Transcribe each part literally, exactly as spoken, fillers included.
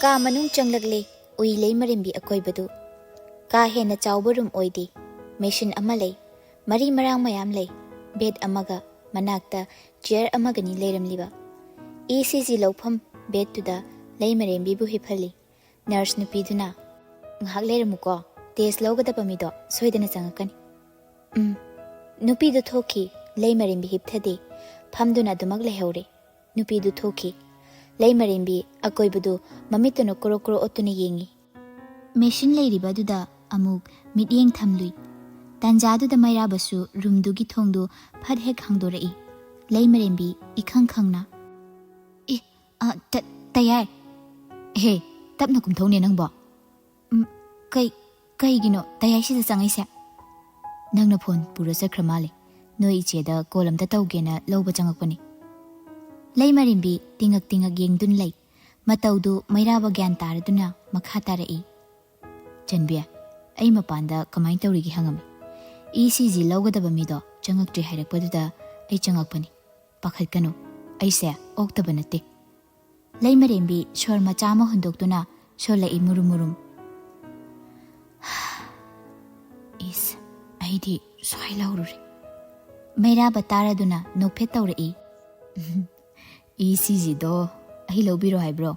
ꯀꯥ ꯃꯅꯨꯡ ꯆꯪꯂꯛꯂꯦ꯫ ꯎꯏ ꯂꯩꯃꯔꯦꯝꯕꯤ ꯑꯀꯣꯏꯕꯗꯨ꯫ ꯀꯥ ꯍꯦꯟꯅ ꯆꯥꯎꯕ ꯔꯨꯝ ꯑꯣꯏꯗꯦ꯫ ꯃꯦꯁꯤꯟ ꯑꯃ ꯂꯩ꯫ ꯃꯔꯤ ꯃꯔꯥꯡ ꯃꯌꯥꯝ ꯂꯩ꯫ ꯕꯦꯗ ꯑꯃꯒ, ꯃꯅꯥꯛꯇ ꯆꯤꯌꯔ ꯑꯃꯒꯅꯤ ꯂꯩꯔꯝꯂꯤꯕ꯫ ꯏ ꯁꯤ ꯖꯤ ꯂꯧꯐꯝ ꯕꯦꯗꯇꯨꯗ ꯂꯩꯃꯔꯦꯝꯕꯤꯕꯨ ꯍꯤꯞꯍꯜꯂꯤ꯫ ꯅꯔꯁ ꯅꯨꯄꯤꯗꯨꯅ, "ꯉꯥꯏꯍꯥꯛ ꯂꯩꯔꯝꯃꯨꯀꯣ, ꯇꯦꯁ ꯂꯧꯒꯗꯕ ꯃꯤꯗꯣ ꯁꯣꯏꯗꯅ ꯆꯪꯉꯛꯀꯅꯤ"꯫ ꯎꯝ꯫ ꯅꯨꯄꯤꯗꯨ ꯊꯣꯛꯈꯤ꯫ ꯂꯩꯃꯔꯦꯝꯕꯤ ꯍꯤꯞꯊꯗꯦ꯫ ꯐꯝꯗꯨꯅ ꯑꯗꯨꯃꯛ ꯂꯩꯍꯧꯔꯦ꯫ ꯅꯨꯄꯤꯗꯨ ꯊꯣꯛꯈꯤ꯫ ꯂꯩꯃꯔꯦꯝꯕꯤ ꯑꯀꯣꯏꯕꯗꯨ ꯃꯃꯤꯠꯇꯨꯅ ꯀ꯭ꯔꯣ ꯀ꯭ꯔꯣ ꯑꯣꯠꯇꯨꯅ ꯌꯦꯡꯉꯤ꯫ ꯃꯦꯁꯤꯟ ꯂꯩꯔꯤꯕ ꯑꯗꯨꯗ ꯑꯃꯨꯛ ꯃꯤꯠꯌꯦꯡ ꯊꯝꯂꯨꯏ꯫ ꯇꯥꯟꯖꯥꯗꯨꯗ ꯃꯩꯔꯥꯕꯁꯨ ꯔꯨꯝꯗꯨꯒꯤ ꯊꯣꯡꯗꯨ ꯐꯠ ꯍꯦꯛ ꯍꯥꯡꯗꯣꯔꯛꯏ꯫ ꯂꯩꯃꯔꯦꯝꯕꯤ ꯏꯈꯪ ꯈꯪꯅ, "ꯑꯦ, ꯑ, ꯇ-, ꯇꯌꯥꯏ꯫ ꯍꯦ, ꯇꯞꯅ ꯀꯨꯝꯊꯧꯅꯦ ꯅꯪꯕꯣ꯫ ꯎꯝ, ꯀꯩ, ꯀꯩꯒꯤꯅꯣ ꯇꯌꯥꯏꯁꯤꯗ ꯆꯪꯉꯛꯏꯁꯦ?" "ꯅꯪꯅ ꯐꯣꯟ ꯄꯨꯔ ꯆꯠꯈ꯭ꯔ ꯃꯥꯜꯂꯦ꯫ ꯅꯣꯏ ꯏꯆꯦꯗ ꯀꯣꯜ ꯑꯝꯇ ꯇꯧꯒꯦꯅ ꯂꯧꯕ ꯆꯪꯉꯛꯄꯅꯤ"꯫ ꯂꯩꯃꯔꯦꯝꯕꯤ ꯇꯤꯡꯉꯛ ꯇꯤꯡꯉꯛ ꯌꯦꯡꯗꯨꯅ ꯂꯩ꯫ ꯃꯇꯧꯗꯨ ꯃꯩꯔꯥꯕ ꯒ꯭ꯌꯥꯟ ꯇꯥꯔꯗꯨꯅ ꯃꯈꯥ ꯇꯥꯔꯛꯏ꯫ "ꯆꯟꯕꯤ, ꯑꯩ ꯃꯄꯥꯟꯗ ꯀꯃꯥꯏꯅ ꯇꯧꯔꯤꯒꯦ ꯍꯪꯉꯝꯃꯤ꯫ ꯏ ꯁꯤ ꯖꯤ ꯂꯧꯒꯗꯕ ꯃꯤꯗꯣ ꯆꯪꯉꯛꯇ꯭ꯔꯤ ꯍꯥꯏꯔꯛꯄꯗꯨꯗ ꯑꯩ ꯆꯪꯉꯛꯄꯅꯤ꯫ ꯄꯥꯈꯠꯀꯅꯨ, ꯑꯩꯁꯦ ꯑꯣꯛꯇꯕ ꯅꯠꯇꯦ"꯫ ꯂꯩꯃꯔꯦꯝꯕꯤ ꯁꯣꯔ ꯃꯆꯥ ꯑꯃ ꯍꯣꯟꯗꯣꯛꯇꯨꯅ ꯁꯣꯜꯂꯛꯏ ꯃꯨꯔꯨꯝ ꯃꯨꯔꯨꯝ꯫ "ꯏꯁ, ꯑꯩꯗꯤ ꯁ꯭ꯋꯥꯏ ꯂꯧꯔꯨꯔꯦ"꯫ ꯃꯩꯔꯥꯕ ꯇꯥꯔꯗꯨꯅ ꯅꯣꯛꯐꯦꯠ ꯇꯧꯔꯛꯏ꯫ "ꯏ ꯁꯤ ꯖꯤꯗꯣ ꯑꯩ ꯂꯧꯕꯤꯔꯣ ꯍꯥꯏꯕ꯭ꯔꯣ?"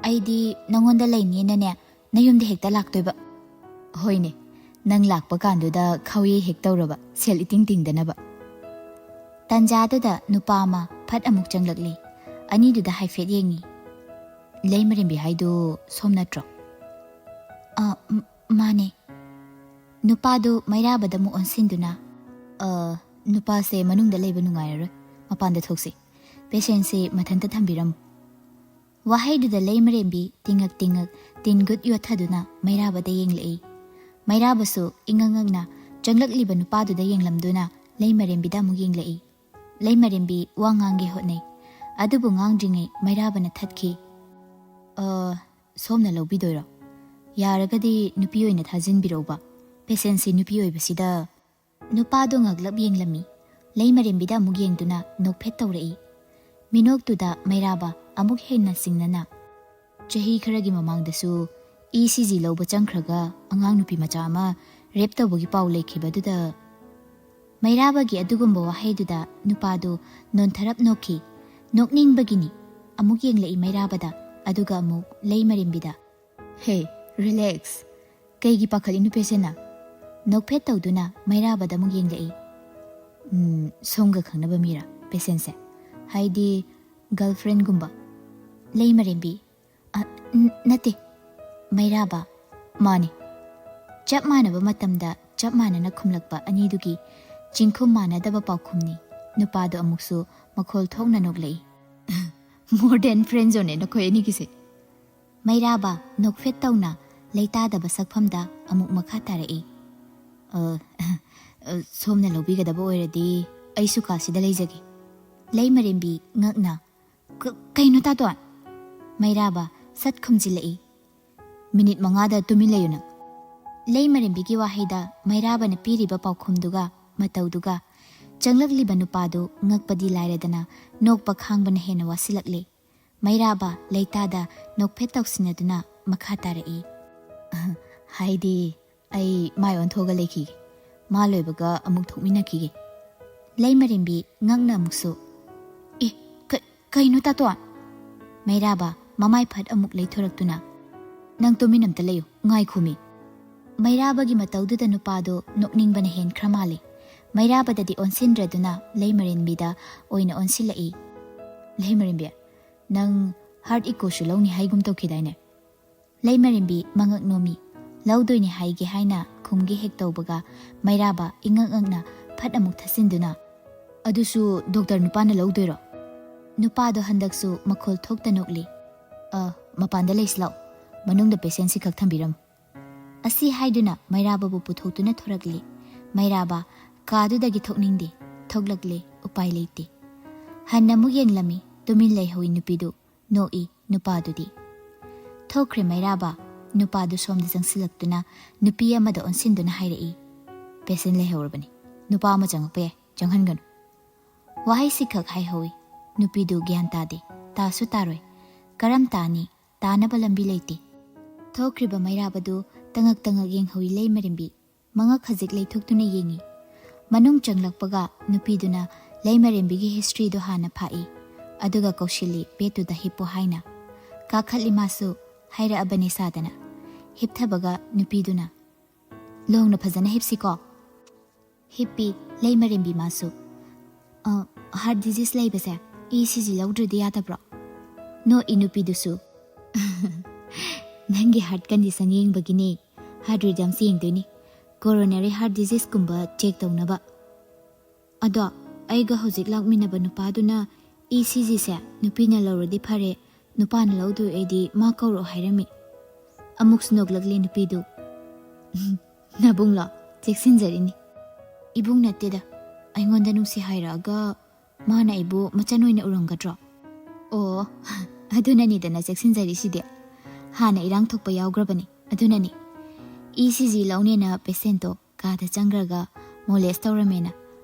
"ꯑꯩꯗꯤ ꯅꯪꯉꯣꯟꯗ ꯂꯩꯅꯤꯅꯅꯦ, ꯅꯌꯨꯝꯗ ꯍꯦꯛꯇ ꯂꯥꯛꯇꯣꯏꯕ"꯫ "ꯍꯣꯏꯅꯦ, ꯅꯪ ꯂꯥꯛꯄ ꯀꯥꯟꯗꯨꯗ ꯈꯥꯎꯌꯩ ꯍꯦꯛ ꯇꯧꯔꯕ, ꯁꯦꯜ ꯏꯇꯤꯡ ꯇꯤꯡꯗꯅꯕ"꯫ ꯇꯥꯟꯖꯥꯗꯨꯗ ꯅꯨꯄꯥ ꯑꯃ ꯐꯠ ꯑꯃꯨꯛ ꯆꯪꯂꯛꯂꯦ꯫ ꯑꯅꯤꯗꯨꯗ ꯍꯥꯏꯐꯦꯠ ꯌꯦꯡꯉꯤ꯫ "ꯂꯩꯃꯔꯦꯝꯕꯤ ꯍꯥꯏꯗꯨ ꯁꯣꯝ ꯅꯠꯇ꯭ꯔꯣ?" "ꯑ, ꯝ-, ꯃꯥꯅꯦ"꯫ ꯅꯨꯄꯥꯗꯨ ꯃꯩꯔꯥꯕꯗ ꯑꯃꯨꯛ ꯑꯣꯟꯁꯤꯟꯗꯨꯅ, "ꯑ, ꯅꯨꯄꯥꯁꯦ ꯃꯅꯨꯡꯗ ꯂꯩꯕ ꯅꯨꯡꯉꯥꯏꯔꯔꯣꯏ, ꯃꯄꯥꯟꯗ ꯊꯣꯛꯁꯤ꯫ ꯄꯦꯁꯦꯟꯁꯦ ꯃꯊꯟꯇ ꯊꯝꯕꯤꯔꯝꯃꯨ"꯫ ꯋꯥꯍꯩꯗꯨꯗ ꯂꯩꯃꯔꯦꯝꯕꯤ ꯇꯤꯡꯉꯛ ꯇꯤꯡꯉꯛ ꯇꯤꯟ ꯒꯨꯠ ꯌꯣꯠꯊꯗꯨꯅ ꯃꯩꯔꯥꯕꯗ ꯌꯦꯡꯂꯛꯏ꯫ ꯃꯩꯔꯥꯕꯁꯨ ꯏꯉꯛ ꯉꯛꯅ ꯆꯪꯂꯛꯂꯤꯕ ꯅꯨꯄꯥꯗꯨꯗ ꯌꯦꯡꯂꯝꯗꯨꯅ ꯂꯩꯃꯔꯦꯝꯕꯤꯗ ꯑꯃꯨꯛ ꯌꯦꯡꯂꯛꯏ꯫ ꯂꯩꯃꯔꯦꯝꯕꯤ ꯋꯥ ꯉꯥꯡꯒꯦ ꯍꯣꯠꯅꯩ꯫ ꯑꯗꯨꯕꯨ ꯉꯥꯡꯗ꯭ꯔꯤꯉꯩ ꯃꯩꯔꯥꯕꯅ ꯊꯠꯈꯤ꯫ "ꯑ, ꯁꯣꯝꯅ ꯂꯧꯕꯤꯗꯣꯏꯔꯣ? ꯌꯥꯔꯒꯗꯤ ꯅꯨꯄꯤ ꯑꯣꯏꯅ ꯊꯥꯖꯤꯟꯕꯤꯔꯛꯎꯕ꯫ ꯄꯦꯁꯦꯟꯁꯤ ꯅꯨꯄꯤ ꯑꯣꯏꯕꯁꯤꯗ"꯫ ꯅꯨꯄꯥꯗꯣ ꯉꯛꯂꯞ ꯌꯦꯡꯂꯝꯃꯤ꯫ ꯂꯩꯃꯔꯦꯝꯕꯤꯗ ꯑꯃꯨꯛ ꯌꯦꯡꯗꯨꯅ ꯅꯣꯛꯐꯦꯠ ꯇꯧꯔꯛꯏ꯫ ꯃꯤꯅꯣꯛꯇꯨꯗ ꯃꯩꯔꯥꯕ ꯑꯃꯨꯛ ꯍꯦꯟꯅ ꯆꯤꯡꯅꯅ, ꯆꯍꯤ ꯈꯔꯒꯤ ꯃꯃꯥꯡꯗꯁꯨ ꯏ ꯁꯤ ꯖꯤ ꯂꯧꯕ ꯆꯪꯈ꯭ꯔꯒ ꯑꯉꯥꯡ ꯅꯨꯄꯤ ꯃꯆꯥ ꯑꯃ ꯔꯦꯞ ꯇꯧꯕꯒꯤ ꯄꯥꯎ ꯂꯩꯈꯤꯕꯗꯨꯗ꯫ ꯃꯩꯔꯥꯕꯒꯤ ꯑꯗꯨꯒꯨꯝꯕ ꯋꯥꯍꯩꯗꯨꯗ ꯅꯨꯄꯥꯗꯨ ꯅꯣꯟꯊꯔꯞ ꯅꯣꯛꯈꯤ꯫ ꯅꯣꯛꯅꯤꯡꯕꯒꯤꯅꯤ꯫ ꯑꯃꯨꯛ ꯌꯦꯡꯂꯛꯏ ꯃꯩꯔꯥꯕꯗ, ꯑꯗꯨꯒ ꯑꯃꯨꯛ ꯂꯩꯃꯔꯦꯝꯕꯤꯗ꯫ "ꯍꯦ, ꯔꯤꯂꯦꯛꯁ꯫ ꯀꯩꯒꯤ ꯄꯥꯈꯠꯂꯤꯅꯣ ꯄꯦꯁꯦꯟꯅ? ꯅꯣꯛꯐꯦꯠ ꯇꯧꯗꯨꯅ ꯃꯩꯔꯥꯕꯗ ꯑꯃꯨꯛ ꯌꯦꯡꯂꯛꯏ꯫ "ꯎꯝ, ꯁꯣꯝꯒ ꯈꯪꯅꯕ ꯃꯤꯔꯥ ꯄꯦꯁꯦꯟꯁꯦ? ꯍꯥꯏꯗꯤ ꯒꯔꯜꯐ꯭ꯔꯦꯟꯒꯨꯝꯕ?" ꯂꯩꯃꯔꯦꯝꯕꯤ꯫ "ꯑ, ꯅ-, ꯅꯠꯇꯦ꯫" ꯃꯩꯔꯥꯕ꯫ "ꯃꯥꯅꯤ꯫" ꯆꯞ ꯃꯥꯟꯅꯕ ꯃꯇꯝꯗ ꯆꯞ ꯃꯥꯟꯅꯅ ꯈꯨꯝꯂꯛꯄ ꯑꯅꯤꯗꯨꯒꯤ ꯆꯤꯡꯈꯨꯝ ꯃꯥꯟꯅꯗꯕ ꯄꯥꯎꯈꯨꯝꯅꯤ꯫ ꯅꯨꯄꯥꯗꯣ ꯑꯃꯨꯛꯁꯨ ꯃꯈꯣꯜ ꯊꯣꯛꯅ ꯅꯣꯛꯂꯛꯏ꯫ "More than friend zone ꯅꯦ ꯅꯈꯣꯏ ꯑꯅꯤꯒꯤꯁꯦ꯫" ꯃꯩꯔꯥꯕ ꯅꯣꯛꯐꯦꯠ ꯇꯧꯅ ꯂꯩꯇꯥꯗꯕ ꯁꯛꯐꯝꯗ ꯑꯃꯨꯛ ꯃꯈꯥ ꯇꯥꯔꯛꯏ꯫ "ꯑ, ꯑ, ꯁꯣꯝꯅ ꯂꯧꯕꯤꯒꯗꯕ ꯑꯣꯏꯔꯗꯤ ꯑꯩꯁꯨ ꯀꯥꯁꯤꯗ ꯂꯩꯖꯒꯦ꯫" ꯂꯩꯃꯔꯦꯝꯕꯤ ꯉꯛꯅ꯫ "ꯀ-, ꯀꯩꯅꯣ ꯇꯥꯇꯣꯟ?" ꯃꯩꯔꯥꯕ ꯁꯠ ꯈꯨꯝꯖꯤꯜꯂꯛꯏ꯫ "ꯃꯤꯅꯤꯠ ꯃꯉꯥꯗ ꯇꯨꯃꯤꯟ ꯂꯩꯌꯨ ꯅꯪ꯫" ꯂꯩꯃꯔꯦꯝꯕꯤꯒꯤ ꯋꯥꯍꯩꯗ ꯃꯩꯔꯥꯕꯅ ꯄꯤꯔꯤꯕ ꯄꯥꯎꯈꯨꯝꯗꯨꯒ ꯃꯇꯧꯗꯨꯒ ꯆꯪꯂꯛꯂꯤꯕ ꯅꯨꯄꯥꯗꯨ ꯉꯛꯄꯗꯤ ꯂꯥꯏꯔꯗꯅ ꯅꯣꯛꯄ ꯈꯥꯡꯕꯅ ꯍꯦꯟꯅ ꯋꯥꯁꯤꯜꯂꯛꯂꯦ꯫ ꯃꯩꯔꯥꯕ ꯂꯩꯇꯥꯗ ꯅꯣꯛꯐꯦꯠ ꯇꯧꯁꯤꯟꯅꯗꯨꯅ ꯃꯈꯥ ꯇꯥꯔꯛꯏ꯫ "ꯍꯥꯏꯗꯤ ꯑꯩ ꯃꯥꯏ ꯑꯣꯟꯊꯣꯛꯑꯒ ꯂꯩꯈꯤꯒꯦ꯫ ꯃꯥ ꯂꯣꯏꯕꯒ ꯑꯃꯨꯛ ꯊꯣꯛꯃꯤꯟꯅꯈꯤꯒꯦ꯫" ꯂꯩꯃꯔꯦꯝꯕꯤ ꯉꯛꯅ ꯑꯃꯨꯛꯁꯨ꯫ "ꯑꯦ, ꯀ-, ꯀꯩꯅꯣ ꯇꯥꯇꯣꯟ?" ꯃꯩꯔꯥꯕ ꯃꯃꯥꯏ ꯐꯠ ꯑꯃꯨꯛ ꯂꯩꯊꯣꯔꯛꯇꯨꯅ꯫ "ꯅꯪ ꯇꯨꯃꯤꯟ ꯑꯝꯇ ꯂꯩꯌꯨ, ꯉꯥꯏꯈꯣꯃꯤ꯫" ꯃꯩꯔꯥꯕꯒꯤ ꯃꯇꯧꯗꯨꯗ ꯅꯨꯄꯥꯗꯨ ꯅꯣꯛꯅꯤꯡꯕꯅ ꯍꯦꯟꯈ꯭ꯔ ꯃꯥꯜꯂꯦ꯫ ꯃꯩꯔꯥꯕꯗꯗꯤ ꯑꯣꯟꯁꯤꯟꯗ꯭ꯔꯗꯨꯅ ꯂꯩꯃꯔꯦꯝꯕꯤꯗ ꯑꯣꯏꯅ ꯑꯣꯟꯁꯤꯜꯂꯛꯏ꯫ "ꯂꯩꯃꯔꯦꯝꯕꯤ, ꯅꯪ heart echo ꯁꯨ ꯂꯧꯅꯤ ꯍꯥꯏꯒꯨꯝ ꯇꯧꯈꯤꯗꯥꯏꯅꯦ?" ꯂꯩꯃꯔꯦꯝꯕꯤ ꯃꯉꯛ ꯅꯣꯝꯃꯤ꯫ "ꯂꯧꯗꯣꯏꯅꯤ ꯍꯥꯏꯒꯦ ꯍꯥꯏꯅ ꯈꯨꯝꯒꯦ ꯍꯦꯛ ꯇꯧꯕꯒ ꯃꯩꯔꯥꯕ ꯏꯉꯛ ꯉꯛꯅ ꯐꯠ ꯑꯃꯨꯛ ꯊꯠꯆꯤꯟꯗꯨꯅ, "ꯑꯗꯨꯁꯨ ꯗꯣꯛꯇꯔ ꯅꯨꯄꯥꯅ ꯂꯧꯗꯣꯏꯔꯣ?" ꯅꯨꯄꯥꯗꯣ ꯍꯟꯗꯛꯁꯨ ꯃꯈꯣꯜ ꯊꯣꯛꯇ ꯅꯣꯛꯂꯤ꯫ "ꯑ, ꯃꯄꯥꯟꯗ ꯂꯩꯁꯤ ꯂꯥꯛꯑꯣ꯫ ꯃꯅꯨꯡꯗ ꯄꯦꯁꯦꯟꯁꯤ ꯈꯛ ꯊꯝꯕꯤꯔꯝꯃꯨ꯫" ꯑꯁꯤ ꯍꯥꯏꯗꯨꯅ ꯃꯩꯔꯥꯕꯕꯨ ꯄꯨꯊꯣꯛꯇꯨꯅ ꯊꯣꯔꯛꯂꯤ꯫ ꯃꯩꯔꯥꯕ ꯀꯥꯗꯨꯗꯒꯤ ꯊꯣꯛꯅꯤꯡꯗꯦ꯫ ꯊꯣꯛꯂꯛꯂꯦ꯫ ꯎꯄꯥꯏ ꯂꯩꯇꯦ꯫ ꯍꯟꯅ ꯑꯃꯨꯛ ꯌꯦꯡꯂꯝꯃꯤ꯫ ꯇꯨꯃꯤꯟ ꯂꯩꯍꯧꯏ ꯅꯨꯄꯤꯗꯨ꯫ ꯅꯣꯛꯏ ꯅꯨꯄꯥꯗꯨꯗꯤ꯫ ꯊꯣꯛꯈ꯭ꯔꯦ ꯃꯩꯔꯥꯕ꯫ ꯅꯨꯄꯥꯗꯨ ꯁꯣꯝꯗ ꯆꯪꯁꯤꯜꯂꯛꯇꯨꯅ ꯅꯨꯄꯤ ꯑꯃꯗ ꯑꯣꯟꯁꯤꯟꯗꯨꯅ ꯍꯥꯏꯔꯛꯏ, "ꯄꯦꯁꯦꯟ ꯂꯩꯍꯧꯔꯕꯅꯤ꯫ ꯅꯨꯄꯥ ꯑꯃ ꯆꯪꯉꯛꯄ ꯌꯥꯏ, ꯆꯪꯍꯟꯒꯅꯨ꯫" ꯋꯥꯍꯩꯁꯤꯈꯛ ꯍꯥꯏꯍꯧꯏ꯫ ꯅꯨꯄꯤꯗꯨ ꯒ꯭ꯌꯥꯟ ꯇꯥꯗꯦ꯫ ꯇꯥꯁꯨ ꯇꯥꯔꯣꯏ꯫ ꯀꯔꯝ ꯇꯥꯅꯤ? ꯇꯥꯅꯕ ꯂꯝꯕꯤ ꯂꯩꯇꯦ꯫ ꯊꯣꯛꯈ꯭ꯔꯤꯕ ꯃꯩꯔꯥꯕꯗꯨ ꯇꯉꯛ ꯇꯉꯛ ꯌꯦꯡꯍꯧꯏ ꯂꯩꯃꯔꯦꯝꯕꯤ꯫ ꯃꯉꯛ ꯈꯖꯤꯛ ꯂꯩꯊꯣꯛꯇꯨꯅ ꯌꯦꯡꯏ꯫ ꯃꯅꯨꯡ ꯆꯪꯂꯛꯄꯒ ꯅꯨꯄꯤꯗꯨꯅ ꯂꯩꯃꯔꯦꯝꯕꯤꯒꯤ historyꯗꯨ ꯍꯥꯟꯅ ꯐꯥꯛꯏ꯫ ꯑꯗꯨꯒ ꯀꯧꯁꯤꯜꯂꯤ, "Bedꯇꯨꯗ ꯍꯤꯞꯄꯨ" ꯍꯥꯏꯅ꯫ ꯀꯥꯈꯠꯂꯤ ꯃꯥꯁꯨ, ꯍꯥꯏꯔꯛꯑꯕꯅꯦ ꯁꯥꯗꯅ꯫ ꯍꯤꯞꯊꯕꯒ ꯅꯨꯄꯤꯗꯨꯅ, "ꯂꯣꯡꯅ ꯐꯖꯅ ꯍꯤꯞꯁꯤꯀꯣ?" ꯍꯤꯞꯄꯤ ꯂꯩꯃꯔꯦꯝꯕꯤ ꯃꯥꯁꯨ꯫ "ꯑ, heart disease ꯂꯩꯕꯁꯦ ECG ꯂꯧꯗ꯭ꯔꯗꯤ ꯌꯥꯗꯕ꯭ꯔꯣ?" ꯅꯣꯛꯏ ꯅꯨꯄꯤꯗꯨꯁꯨ꯫ "ꯅꯪꯒꯤ heart condition ꯌꯦꯡꯕꯒꯤꯅꯦ, heart rhythms ꯌꯦꯡꯗꯣꯏꯅꯤ, coronary heart diseaseꯀꯨꯝꯕ check ꯇꯧꯅꯕ꯫ ꯑꯗꯣ ꯑꯩꯒ ꯍꯧꯖꯤꯛ ꯂꯥꯛꯃꯤꯟꯅꯕ ꯅꯨꯄꯥꯗꯨꯅ ECGꯁꯦ ꯅꯨꯄꯤꯅ ꯂꯧꯔꯗꯤ ꯐꯔꯦ, ꯅꯨꯄꯥꯅ ꯂꯧꯗꯣꯏ ꯑꯣꯏꯗꯤ ꯃꯥ ꯀꯧꯔꯛꯑꯣ ꯍꯥꯏꯔꯝꯃꯤ꯫" ꯑꯃꯨꯛꯁꯨ ꯅꯣꯛꯂꯛꯂꯦ ꯅꯨꯄꯤꯗꯨ꯫ "ꯅꯕꯨꯡꯂꯣ? ꯆꯦꯛꯁꯤꯟꯖꯔꯤꯅꯤ꯫" "ꯏꯕꯨꯡ ꯅꯠꯇꯦꯗ, ꯑꯩꯉꯣꯟꯗ ꯅꯨꯡꯁꯤ ꯍꯥꯏꯔꯛꯑꯒ ꯃꯥꯅ ꯑꯩꯕꯨ ꯃꯆꯟ ꯑꯣꯏꯅ ꯎꯔꯝꯒꯗ꯭ꯔꯣ?" "ꯑꯣ, ꯑꯗꯨꯅꯅꯤꯗꯅ ꯆꯦꯛꯁꯤꯟꯖꯔꯤꯁꯤꯗꯤ꯫ ꯍꯥꯟꯅ ꯏꯔꯥꯡ ꯊꯣꯛꯄ ꯌꯥꯎꯈ꯭ꯔꯕꯅꯤ, ꯑꯗꯨꯅꯅꯤ꯫ ECG ꯂꯧꯅꯦꯅ patientꯇꯣ ꯀꯥꯗ ꯆꯪꯈ꯭ꯔꯒ molest ꯇꯧꯔꯝꯃꯦꯅ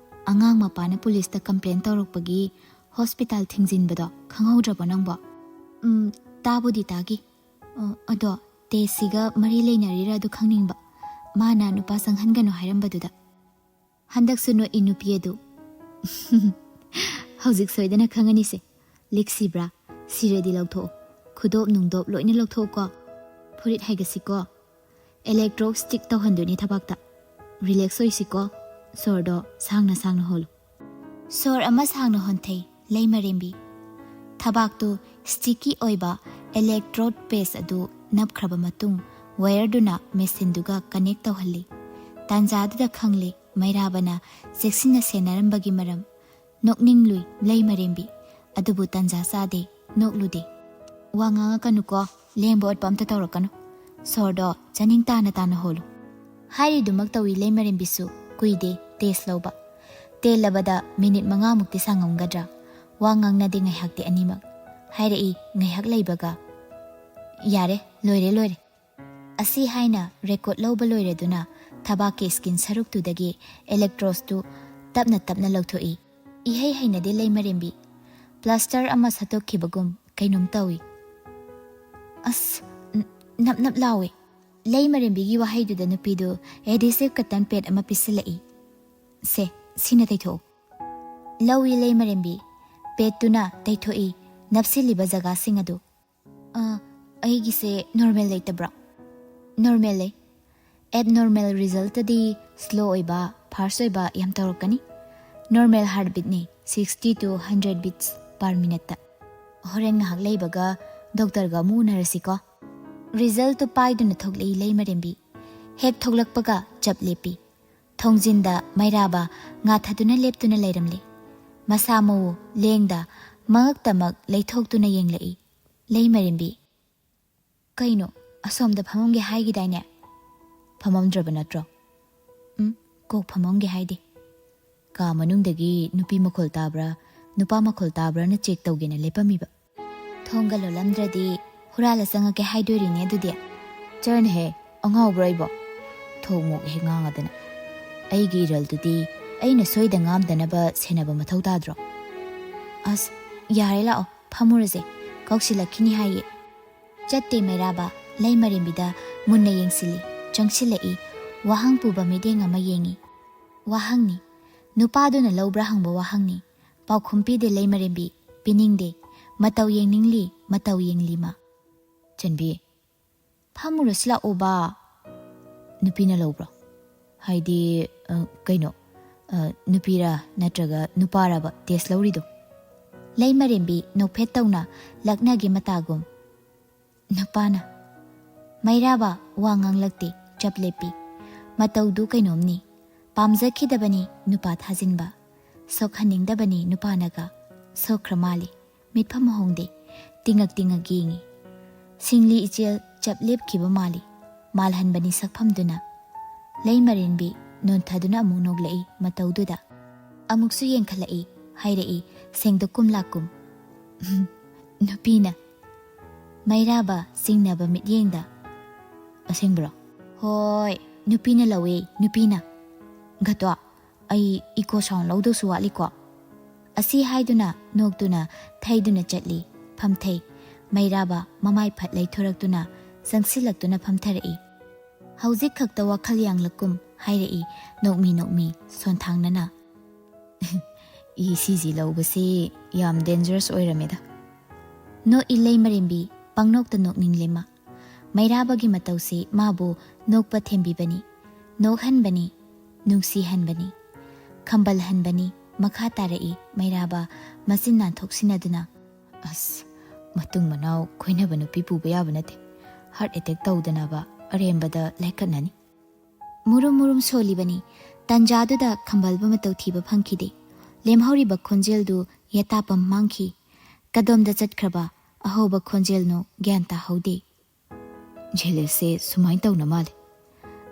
ꯑꯉꯥꯡ ꯃꯄꯥꯅ policeꯇ complain ꯇꯧꯔꯛꯄꯒꯤ hospital ꯊꯤꯡꯖꯤꯟꯕꯗꯣ ꯈꯪꯍꯧꯗ꯭ꯔꯕꯣ ꯅꯪꯕꯣ?" "ꯎꯝ, ꯇꯥꯕꯨꯗꯤ ꯇꯥꯈꯤ꯫ ꯑ, ꯑꯗꯣ testꯁꯤꯒ ꯃꯔꯤ ꯂꯩꯅꯔꯤꯔꯥ ꯑꯗꯨ ꯈꯪꯅꯤꯡꯕ꯫ ꯃꯥꯅ ꯅꯨꯄꯥ ꯆꯪꯍꯟꯒꯅꯨ ꯍꯥꯏꯔꯝꯕꯗꯨꯗ꯫" ꯍꯟꯗꯛꯁꯨ ꯅꯣꯛꯏ ꯅꯨꯄꯤ ꯑꯗꯨ꯫ "ꯍꯧꯖꯤꯛ ꯁꯣꯏꯗꯅ ꯈꯪꯉꯅꯤꯁꯦ꯫ ꯂꯤꯛ ꯁꯤꯕ꯭ꯔꯥ? ꯁꯤꯔꯗꯤ ꯂꯧꯊꯣꯛꯑꯣ꯫ ꯈꯨꯗꯣꯞ ꯅꯨꯡꯗꯣꯞ ꯂꯣꯏꯅ ꯂꯧꯊꯣꯛꯑꯣꯀꯣ꯫ ꯐꯨꯔꯤꯠ ꯍꯥꯏꯒꯁꯤꯀꯣ꯫ Electro stick ꯇꯧꯍꯟꯗꯣꯏꯅꯤ ꯊꯕꯥꯛꯇ꯫ Relax ꯑꯣꯏꯁꯤꯀꯣ꯫ ꯁꯣꯔꯗꯣ ꯁꯥꯡꯅ ꯁꯥꯡꯅ ꯍꯣꯜꯂꯨ꯫" ꯁꯣꯔ ꯑꯃ ꯁꯥꯡꯅ ꯍꯣꯟꯊꯩ ꯂꯩꯃꯔꯦꯝꯕꯤ꯫ ꯊꯕꯥꯛꯇꯨ sticky ꯑꯣꯏꯕ electrode paste ꯑꯗꯨ ꯅꯞꯈ꯭ꯔꯕ ꯃꯇꯨꯡ, wireꯗꯨꯅ machineꯗꯨꯒ connect ꯇꯧꯍꯜꯂꯤ꯫ ꯇꯥꯟꯖꯥꯗꯨꯗ ꯈꯪꯂꯦ ꯃꯩꯔꯥꯕꯅ ꯆꯦꯛꯁꯤꯟꯅ ꯁꯦꯟꯅꯔꯝꯕꯒꯤ ꯃꯔꯝ꯫ ꯅꯣꯛꯅꯤꯡꯂꯨꯏ ꯂꯩꯃꯔꯦꯝꯕꯤ, ꯑꯗꯨꯕꯨ ꯇꯟꯖꯥ ꯆꯥꯗꯦ, ꯅꯣꯛꯂꯨꯗꯦ꯫ "ꯋꯥ ꯉꯥꯡꯉꯛꯀꯅꯨꯀꯣ, ꯂꯦꯡꯕ ꯑꯣꯠꯄ ꯑꯝꯇ ꯇꯧꯔꯛꯀꯅꯨ꯫ ꯁꯣꯔꯗꯣ ꯆꯥꯅꯤꯡ ꯇꯥꯅ ꯇꯥꯅ ꯍꯣꯜꯂꯨ꯫" ꯍꯥꯏꯔꯤꯗꯨꯃꯛ ꯇꯧꯏ ꯂꯩꯃꯔꯦꯝꯕꯤꯁꯨ꯫ ꯀꯨꯏꯗꯦ test ꯂꯧꯕ꯫ ꯇꯦꯜꯂꯕꯗ minute ꯃꯉꯥꯃꯨꯛꯇꯤ ꯁꯥꯡꯉꯝꯒꯗ꯭ꯔꯥ꯫ ꯋꯥ ꯉꯥꯡꯅꯗꯦ ꯉꯥꯏꯍꯥꯛꯇꯤ ꯑꯅꯤꯃꯛ꯫ ꯍꯥꯏꯔꯛꯏ ꯉꯥꯏꯍꯥꯛ ꯂꯩꯕꯒ, "ꯌꯥꯔꯦ, ꯂꯣꯏꯔꯦ, ꯂꯣꯏꯔꯦ꯫" ꯑꯁꯤ ꯍꯥꯏꯅ record ꯂꯧꯕ ꯂꯣꯏꯔꯗꯨꯅ ꯊꯕꯥꯛꯀꯤ skin ꯁꯔꯨꯛꯇꯨꯗꯒꯤ electrodeꯁꯇꯨ ꯇꯞꯅ ꯇꯞꯅ ꯂꯧꯊꯣꯛꯏ꯫ ꯏꯍꯩ ꯍꯩꯅꯗꯦ ꯂꯩꯃꯔꯦꯝꯕꯤ꯫ Plaster ꯑꯃ ꯁꯠꯇꯣꯛꯈꯤꯕꯒꯨꯝ ꯀꯩꯅꯣꯝ ꯇꯧꯏ꯫ ꯑꯁ, ꯅꯞ ꯅꯞ ꯂꯥꯎꯋꯦ꯫ ꯂꯩꯃꯔꯦꯝꯕꯤꯒꯤ ꯋꯥꯍꯩꯗꯨꯗ ꯅꯨꯄꯤꯗꯨ adhesive cotton pad ꯑꯃ ꯄꯤꯁꯤꯜꯂꯛꯏ꯫ "ꯁꯦ, ꯁꯤꯅ ꯇꯩꯊꯣꯛꯎ꯫" ꯂꯧꯏ ꯂꯩꯃꯔꯦꯝꯕꯤ꯫ Padꯇꯨꯅ ꯇꯩꯊꯣꯛꯏ ꯅꯞꯁꯤꯜꯂꯤꯕ ꯖꯒꯥꯁꯤꯡ ꯑꯗꯨ꯫ "ꯑ, ꯑꯩꯒꯤꯁꯦ normal ꯂꯩꯇꯕ꯭ꯔꯣ?" "Normal ꯂꯩ꯫ Abnormal resultꯇꯗꯤ slow ꯑꯣꯏꯕ, fast ꯑꯣꯏꯕ ꯌꯥꯝ ꯇꯧꯔꯛꯀꯅꯤ꯫ Normal heartbeatꯅꯤ, sixty to hundred beats per minuteꯇ꯫ ꯍꯣꯔꯦꯟ ꯉꯥꯏꯍꯥꯛ ꯂꯩꯕꯒ doctorꯒ ꯑꯃꯨꯛ ꯎꯅꯔꯁꯤꯀꯣ꯫" Resultꯇꯨ ꯄꯥꯏꯗꯨꯅ ꯊꯣꯛꯂꯛꯏ ꯂꯩꯃꯔꯦꯝꯕꯤ꯫ ꯍꯦꯛ ꯊꯣꯛꯂꯛꯄꯒ ꯆꯞ ꯂꯦꯞꯄꯤ꯫ ꯊꯣꯡꯖꯤꯟꯗ ꯃꯩꯔꯥꯕ ꯉꯥꯊꯗꯨꯅ ꯂꯦꯞꯇꯨꯅ ꯂꯩꯔꯝꯂꯦ꯫ ꯃꯁꯥ ꯃꯎ ꯂꯦꯡꯗ ꯃꯉꯛꯇꯃꯛ ꯂꯩꯊꯣꯛꯇꯨꯅ ꯌꯦꯡꯂꯛꯏ ꯂꯩꯃꯔꯦꯝꯕꯤ꯫ "ꯀꯩꯅꯣ, ꯑꯁꯣꯝꯗ ꯐꯝꯃꯝꯒꯦ ꯍꯥꯏꯈꯤꯗꯥꯏꯅꯦ? ꯐꯝꯃꯝꯗ꯭ꯔꯕ ꯅꯠꯇ꯭ꯔꯣ?" "ꯎꯝ, ꯀꯣꯛ ꯐꯝꯃꯝꯒꯦ ꯍꯥꯏꯗꯦ꯫ ꯀꯥ ꯃꯅꯨꯡꯗꯒꯤ ꯅꯨꯄꯤ ꯃꯈꯣꯜ ꯇꯥꯕ꯭ꯔꯥ, ꯅꯨꯄꯥ ꯃꯈꯣꯜ ꯇꯥꯕ꯭ꯔꯥꯅ check ꯇꯧꯒꯦꯅ ꯂꯦꯞꯄꯝꯃꯤꯕ꯫" "ꯊꯣꯡꯒ ꯂꯣꯜꯂꯝꯗ꯭ꯔꯗꯤ ꯍꯨꯔꯥꯜꯂ ꯆꯪꯉꯛꯀꯦ ꯍꯥꯏꯗꯣꯔꯤꯅꯦ ꯑꯗꯨꯗꯤ?" "ꯆꯠꯂꯅꯤꯍꯦ, ꯑꯉꯥꯎꯕ꯭ꯔꯣ ꯑꯩꯕꯣ? ꯊꯣꯡ ꯃꯣꯛ ꯍꯦꯛ ꯉꯥꯡꯉꯗꯅ꯫ ꯑꯩꯒꯤ ꯏꯔꯜꯗꯨꯗꯤ ꯑꯩꯅ ꯁꯣꯏꯗ ꯉꯥꯝꯗꯅꯕ ꯁꯦꯟꯅꯕ ꯃꯊꯧ ꯇꯥꯗ꯭ꯔꯣ?" "ꯑꯁ, ꯌꯥꯔꯦ, ꯂꯥꯛꯑꯣ, ꯐꯝꯃꯨꯔꯁꯦ, ꯀꯧꯁꯤꯜꯂꯛꯈꯤꯅꯤ ꯍꯥꯏꯌꯦ꯫" ꯆꯠꯇꯦ ꯃꯩꯔꯥꯕ, ꯂꯩꯃꯔꯦꯝꯕꯤꯗ ꯃꯨꯟꯅ ꯌꯦꯡꯁꯤꯜꯂꯤ, ꯆꯪꯁꯤꯜꯂꯛꯏ, ꯋꯥꯍꯪ ꯄꯨꯕ ꯃꯤꯠꯌꯦꯡ ꯑꯃ ꯌꯦꯡꯉꯤ꯫ ꯋꯥꯍꯪꯅꯤ꯫ ꯅꯨꯄꯥꯗꯨꯅ ꯂꯧꯕ꯭ꯔꯥ ꯍꯪꯕ ꯋꯥꯍꯪꯅꯤ꯫ ꯄꯥꯎꯈꯨꯝ ꯄꯤꯗꯦ ꯂꯩꯃꯔꯦꯝꯕꯤ, ꯄꯤꯅꯤꯡꯗꯦ꯫ ꯃꯇꯧ ꯌꯦꯡꯅꯤꯡꯂꯤ, ꯃꯇꯧ ꯌꯦꯡꯂꯤ ꯃꯥ꯫ "ꯆꯟꯕꯤ, ꯐꯝꯃꯨꯔꯁꯤ ꯂꯥꯛꯑꯣꯕ꯫" "ꯅꯨꯄꯤꯅ ꯂꯧꯕ꯭ꯔꯣ? ꯍꯥꯏꯗꯤ, ꯑ, ꯀꯩꯅꯣ, ꯑ, ꯅꯨꯄꯤꯔꯥ ꯅꯠꯇ꯭ꯔꯒ ꯅꯨꯄꯥꯔꯕ test ꯂꯧꯔꯤꯗꯣ?" ꯂꯩꯃꯔꯦꯝꯕꯤ ꯅꯣꯛꯐꯦꯠ ꯇꯧꯅ ꯂꯛꯅꯒꯦ ꯃꯇꯥꯒꯨꯝ꯫ "ꯅꯨꯄꯥꯅ꯫" ꯃꯩꯔꯥꯕ ꯋꯥ ꯉꯥꯡꯂꯛꯇꯦ, ꯆꯞ ꯂꯦꯞꯄꯤ꯫ ꯃꯇꯧꯗꯨ ꯀꯩꯅꯣꯝꯅꯤ꯫ ꯄꯥꯝꯖꯈꯤꯗꯕꯅꯤ ꯅꯨꯄꯥ ꯊꯥꯖꯤꯟꯕ꯫ ꯁꯣꯛꯍꯟꯅꯤꯡꯗꯕꯅꯤ ꯅꯨꯄꯥꯅꯒ꯫ ꯁꯣꯛꯈ꯭ꯔ ꯃꯥꯜꯂꯤ꯫ ꯃꯤꯠꯐꯝ ꯍꯣꯡꯗꯦ꯫ ꯇꯤꯡꯉꯛ ꯇꯤꯡꯉꯛ ꯌꯦꯡꯉꯤ꯫ ꯁꯤꯡꯂꯤ ꯏꯆꯦꯜ ꯆꯞ ꯂꯦꯞꯈꯤꯕ ꯃꯥꯜꯂꯤ꯫ ꯃꯥꯜꯍꯟꯕꯅꯤ ꯁꯛꯐꯝꯗꯨꯅ꯫ ꯂꯩꯃꯔꯦꯟꯕꯤ ꯅꯣꯟꯊꯗꯨꯅ ꯑꯃꯨꯛ ꯅꯣꯛꯂꯛꯏ ꯃꯇꯧꯗꯨꯗ꯫ ꯑꯃꯨꯛꯁꯨ ꯌꯦꯡꯈꯠꯂꯛꯏ, ꯍꯥꯏꯔꯛꯏ ꯁꯦꯡꯗꯣꯛ ꯀꯨꯝ ꯂꯥꯛꯀꯨꯝ꯫ "ꯅꯨꯄꯤꯅ꯫" ꯃꯩꯔꯥꯕ ꯆꯤꯡꯅꯕ ꯃꯤꯠꯌꯦꯡꯗ꯫ "ꯑꯁꯦꯡꯕ꯭ꯔꯣ?" "ꯍꯣꯏ, ꯅꯨꯄꯤꯅ ꯂꯧꯋꯦ, ꯅꯨꯄꯤꯅ꯫" "ꯘꯇꯣ, ꯑꯩ echo sound ꯂꯧꯗꯧꯁꯨ ꯋꯥꯠꯂꯤꯀꯣ?" ꯑꯁꯤ ꯍꯥꯏꯗꯨꯅ ꯅꯣꯛꯇꯨꯅ ꯊꯩꯗꯨꯅ ꯆꯠꯂꯤ꯫ ꯐꯝꯊꯩ꯫ ꯃꯩꯔꯥꯕ ꯃꯃꯥꯏ ꯐꯠ ꯂꯩꯊꯣꯔꯛꯇꯨꯅ ꯆꯪꯁꯤꯜꯂꯛꯇꯨꯅ ꯐꯝꯊꯔꯛꯏ꯫ "ꯍꯧꯖꯤꯛ ꯈꯛꯇ ꯋꯥꯈꯜ ꯌꯥꯡꯂꯛꯀꯨꯝ" ꯍꯥꯏꯔꯛꯏ ꯅꯣꯛꯃꯤ ꯅꯣꯛꯃꯤ ꯁꯣꯟꯊꯥꯡꯅꯅ꯫ "ꯏ ꯁꯤꯖꯤ ꯂꯧꯕꯁꯤ ꯌꯥꯝ dangerous ꯑꯣꯏꯔꯝꯃꯦꯗ"꯫ ꯅꯣꯛꯏ ꯂꯩꯃꯔꯦꯝꯕꯤ ꯄꯪꯅꯣꯛꯇ ꯅꯣꯛꯅꯤꯡꯂꯦ ꯃꯥ꯫ ꯃꯩꯔꯥꯕꯒꯤ ꯃꯇꯧꯁꯤ ꯃꯥꯕꯨ ꯅꯣꯛꯄ ꯊꯦꯝꯕꯤꯕꯅꯤ, ꯅꯣꯛꯍꯟꯕꯅꯤ, ꯅꯨꯡꯁꯤꯍꯟꯕꯅꯤ, ꯈꯝꯕꯜꯍꯟꯕꯅꯤ꯫ ꯃꯈꯥ ꯇꯥꯔꯛꯏ ꯃꯩꯔꯥꯕ ꯃꯆꯤꯟ ꯅꯥꯟꯊꯣꯛ ꯁꯤꯟꯅꯗꯨꯅ꯫ "ꯑꯁ, ꯃꯇꯨꯡ ꯃꯅꯥꯎ ꯀꯣꯏꯅꯕ ꯅꯨꯄꯤ ꯄꯨꯕ ꯌꯥꯕ ꯅꯠꯇꯦ꯫ Heart attack ꯇꯧꯗꯅꯕ ꯑꯔꯦꯝꯕꯗ ꯂꯥꯏꯀꯠꯅꯅꯤ"꯫ ꯃꯨꯔꯨꯝ ꯃꯨꯔꯨꯝ ꯁꯣꯜꯂꯤꯕꯅꯤ꯫ ꯇꯟꯖꯥꯗꯨꯗ ꯈꯝꯕꯜꯕ ꯃꯇꯧ ꯊꯤꯕ ꯐꯪꯈꯤꯗꯦ꯫ ꯂꯦꯝꯍꯧꯔꯤꯕ ꯈꯣꯟꯖꯦꯜꯗꯨ ꯌꯦꯇꯥꯐꯝ ꯃꯥꯡꯈꯤ꯫ ꯀꯗꯣꯝꯗ ꯆꯠꯈ꯭ꯔꯕ ꯑꯍꯧꯕ ꯈꯣꯟꯖꯦꯜꯅꯣ ꯒ꯭ꯌꯥꯟ ꯇꯥꯍꯧꯗꯦ꯫ "ꯖꯦꯂꯁꯁꯦ ꯁꯨꯃꯥꯏꯅ ꯇꯧꯅ ꯃꯥꯜꯂꯦ"꯫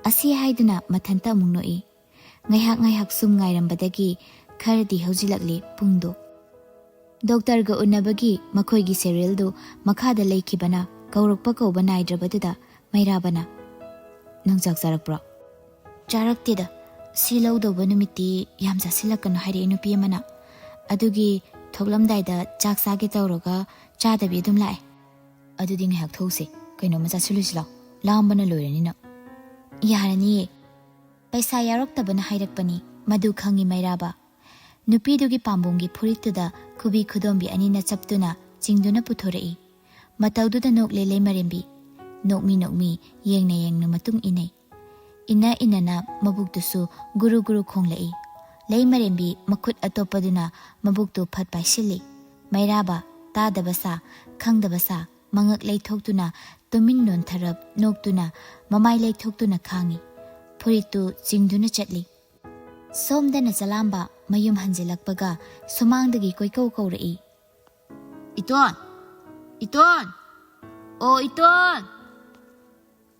ꯑꯁꯤ ꯍꯥꯏꯗꯨꯅ ꯃꯊꯟꯇ ꯑꯃꯨꯛ ꯅꯣꯛꯏ꯫ ꯉꯥꯏꯍꯥꯛ ꯉꯥꯏꯍꯥꯛ ꯁꯨꯝ ꯉꯥꯏꯔꯝꯕꯗꯒꯤ ꯈꯔꯗꯤ ꯍꯧꯖꯤꯜꯂꯛꯂꯦ ꯄꯨꯡꯗꯣ꯫ ꯗꯣꯛꯇꯔꯒ ꯎꯅꯕꯒꯤ ꯃꯈꯣꯏꯒꯤ ꯁꯦꯔꯤꯌꯦꯜꯗꯨ ꯃꯈꯥꯗ ꯂꯩꯈꯤꯕꯅ ꯀꯧꯔꯛꯄ ꯀꯧꯕ ꯅꯥꯏꯗ꯭ꯔꯕꯗꯨꯗ ꯃꯩꯔꯥꯕꯅ, "ꯅꯪ ꯆꯥꯛ ꯆꯥꯔꯛꯄ꯭ꯔꯣ?" "ꯆꯥꯔꯛꯇꯦꯗ꯫ ꯁꯤ ꯂꯧꯗꯧꯕ ꯅꯨꯃꯤꯠꯇꯤ ꯌꯥꯝ ꯆꯥꯁꯤꯜꯂꯛꯀꯅꯨ" ꯍꯥꯏꯔꯛꯑꯦ ꯅꯨꯄꯤ ꯑꯃꯅ꯫ ꯑꯗꯨꯒꯤ ꯊꯣꯛꯂꯝꯗꯥꯏꯗ ꯆꯥꯛ ꯆꯥꯒꯦ ꯇꯧꯔꯒ ꯆꯥꯗꯕꯤ ꯑꯗꯨꯝ ꯂꯥꯛꯑꯦ꯫ "ꯑꯗꯨꯗꯤ ꯉꯥꯏꯍꯥꯛ ꯊꯣꯛꯎꯁꯦ꯫ ꯀꯩꯅꯣꯝꯃ ꯆꯥꯁꯤꯜꯂꯨꯁꯤ ꯂꯥꯎ꯫ ꯂꯥꯝꯕꯅ ꯂꯣꯏꯔꯅꯤ ꯅꯪ"꯫ "ꯌꯥꯔꯅꯤꯌꯦ꯫ ꯄꯩꯁꯥ ꯌꯥꯎꯔꯛꯇꯕꯅ ꯍꯥꯏꯔꯛꯄꯅꯤ", ꯃꯗꯨ ꯈꯪꯉꯤ ꯃꯩꯔꯥꯕ꯫ ꯅꯨꯄꯤꯗꯨꯒꯤ ꯄꯥꯝꯕꯣꯝꯒꯤ ꯐꯨꯔꯤꯠꯇꯨꯗ ꯈꯨꯕꯤ ꯈꯨꯗꯣꯝꯕꯤ ꯑꯅꯤꯅ ꯆꯞꯇꯨꯅ ꯆꯤꯡꯗꯨꯅ ꯄꯨꯊꯣꯔꯛꯏ꯫ ꯃꯇꯧꯗꯨꯗ ꯅꯣꯛꯂꯦ ꯂꯩꯃꯔꯦꯝꯕꯤ꯫ ꯅꯣꯛꯃꯤ ꯅꯣꯛꯃꯤ, ꯌꯦꯡꯅ ꯌꯦꯡꯅ ꯃꯇꯨꯡ ꯏꯟꯅꯩ꯫ ꯏꯟꯅ ꯏꯟꯅꯅ ꯃꯕꯨꯛꯇꯨꯁꯨ ꯒꯨꯔꯨ ꯒꯨꯔꯨ ꯈꯣꯡꯂꯛꯏ꯫ ꯂꯩꯃꯔꯦꯝꯕꯤ ꯃꯈꯨꯠ ꯑꯇꯣꯞꯄꯗꯨꯅ ꯃꯕꯨꯛꯇꯨ ꯐꯠ ꯄꯥꯏꯁꯤꯜꯂꯤ꯫ ꯃꯩꯔꯥꯕ, ꯇꯥꯗꯕ ꯁꯥ, ꯈꯪꯗꯕ ꯁꯥ, ꯃꯉꯛ ꯂꯩꯊꯣꯛꯇꯨꯅ, ꯇꯨꯃꯤꯟ ꯅꯣꯟꯊꯔꯞ ꯅꯣꯛꯇꯨꯅ, ꯃꯃꯥꯏ ꯂꯩꯊꯣꯛꯇꯨꯅ ꯈꯥꯡꯏ꯫ ꯐꯨꯔꯤꯠꯇꯨ ꯆꯤꯡꯗꯨꯅ ꯆꯠꯂꯤ꯫ ꯁꯣꯝꯗꯅ ꯆꯂꯥꯝꯕ ꯃꯌꯨꯝ ꯍꯟꯖꯤꯜꯂꯛꯄꯒ ꯁꯨꯃꯥꯡꯗꯒꯤ ꯀꯣꯏꯀꯧ ꯀꯧꯔꯛꯏ꯫ "ꯏꯇꯣꯟ! ꯏꯇꯣꯟ! ꯑꯣ ꯏꯇꯣꯟ!"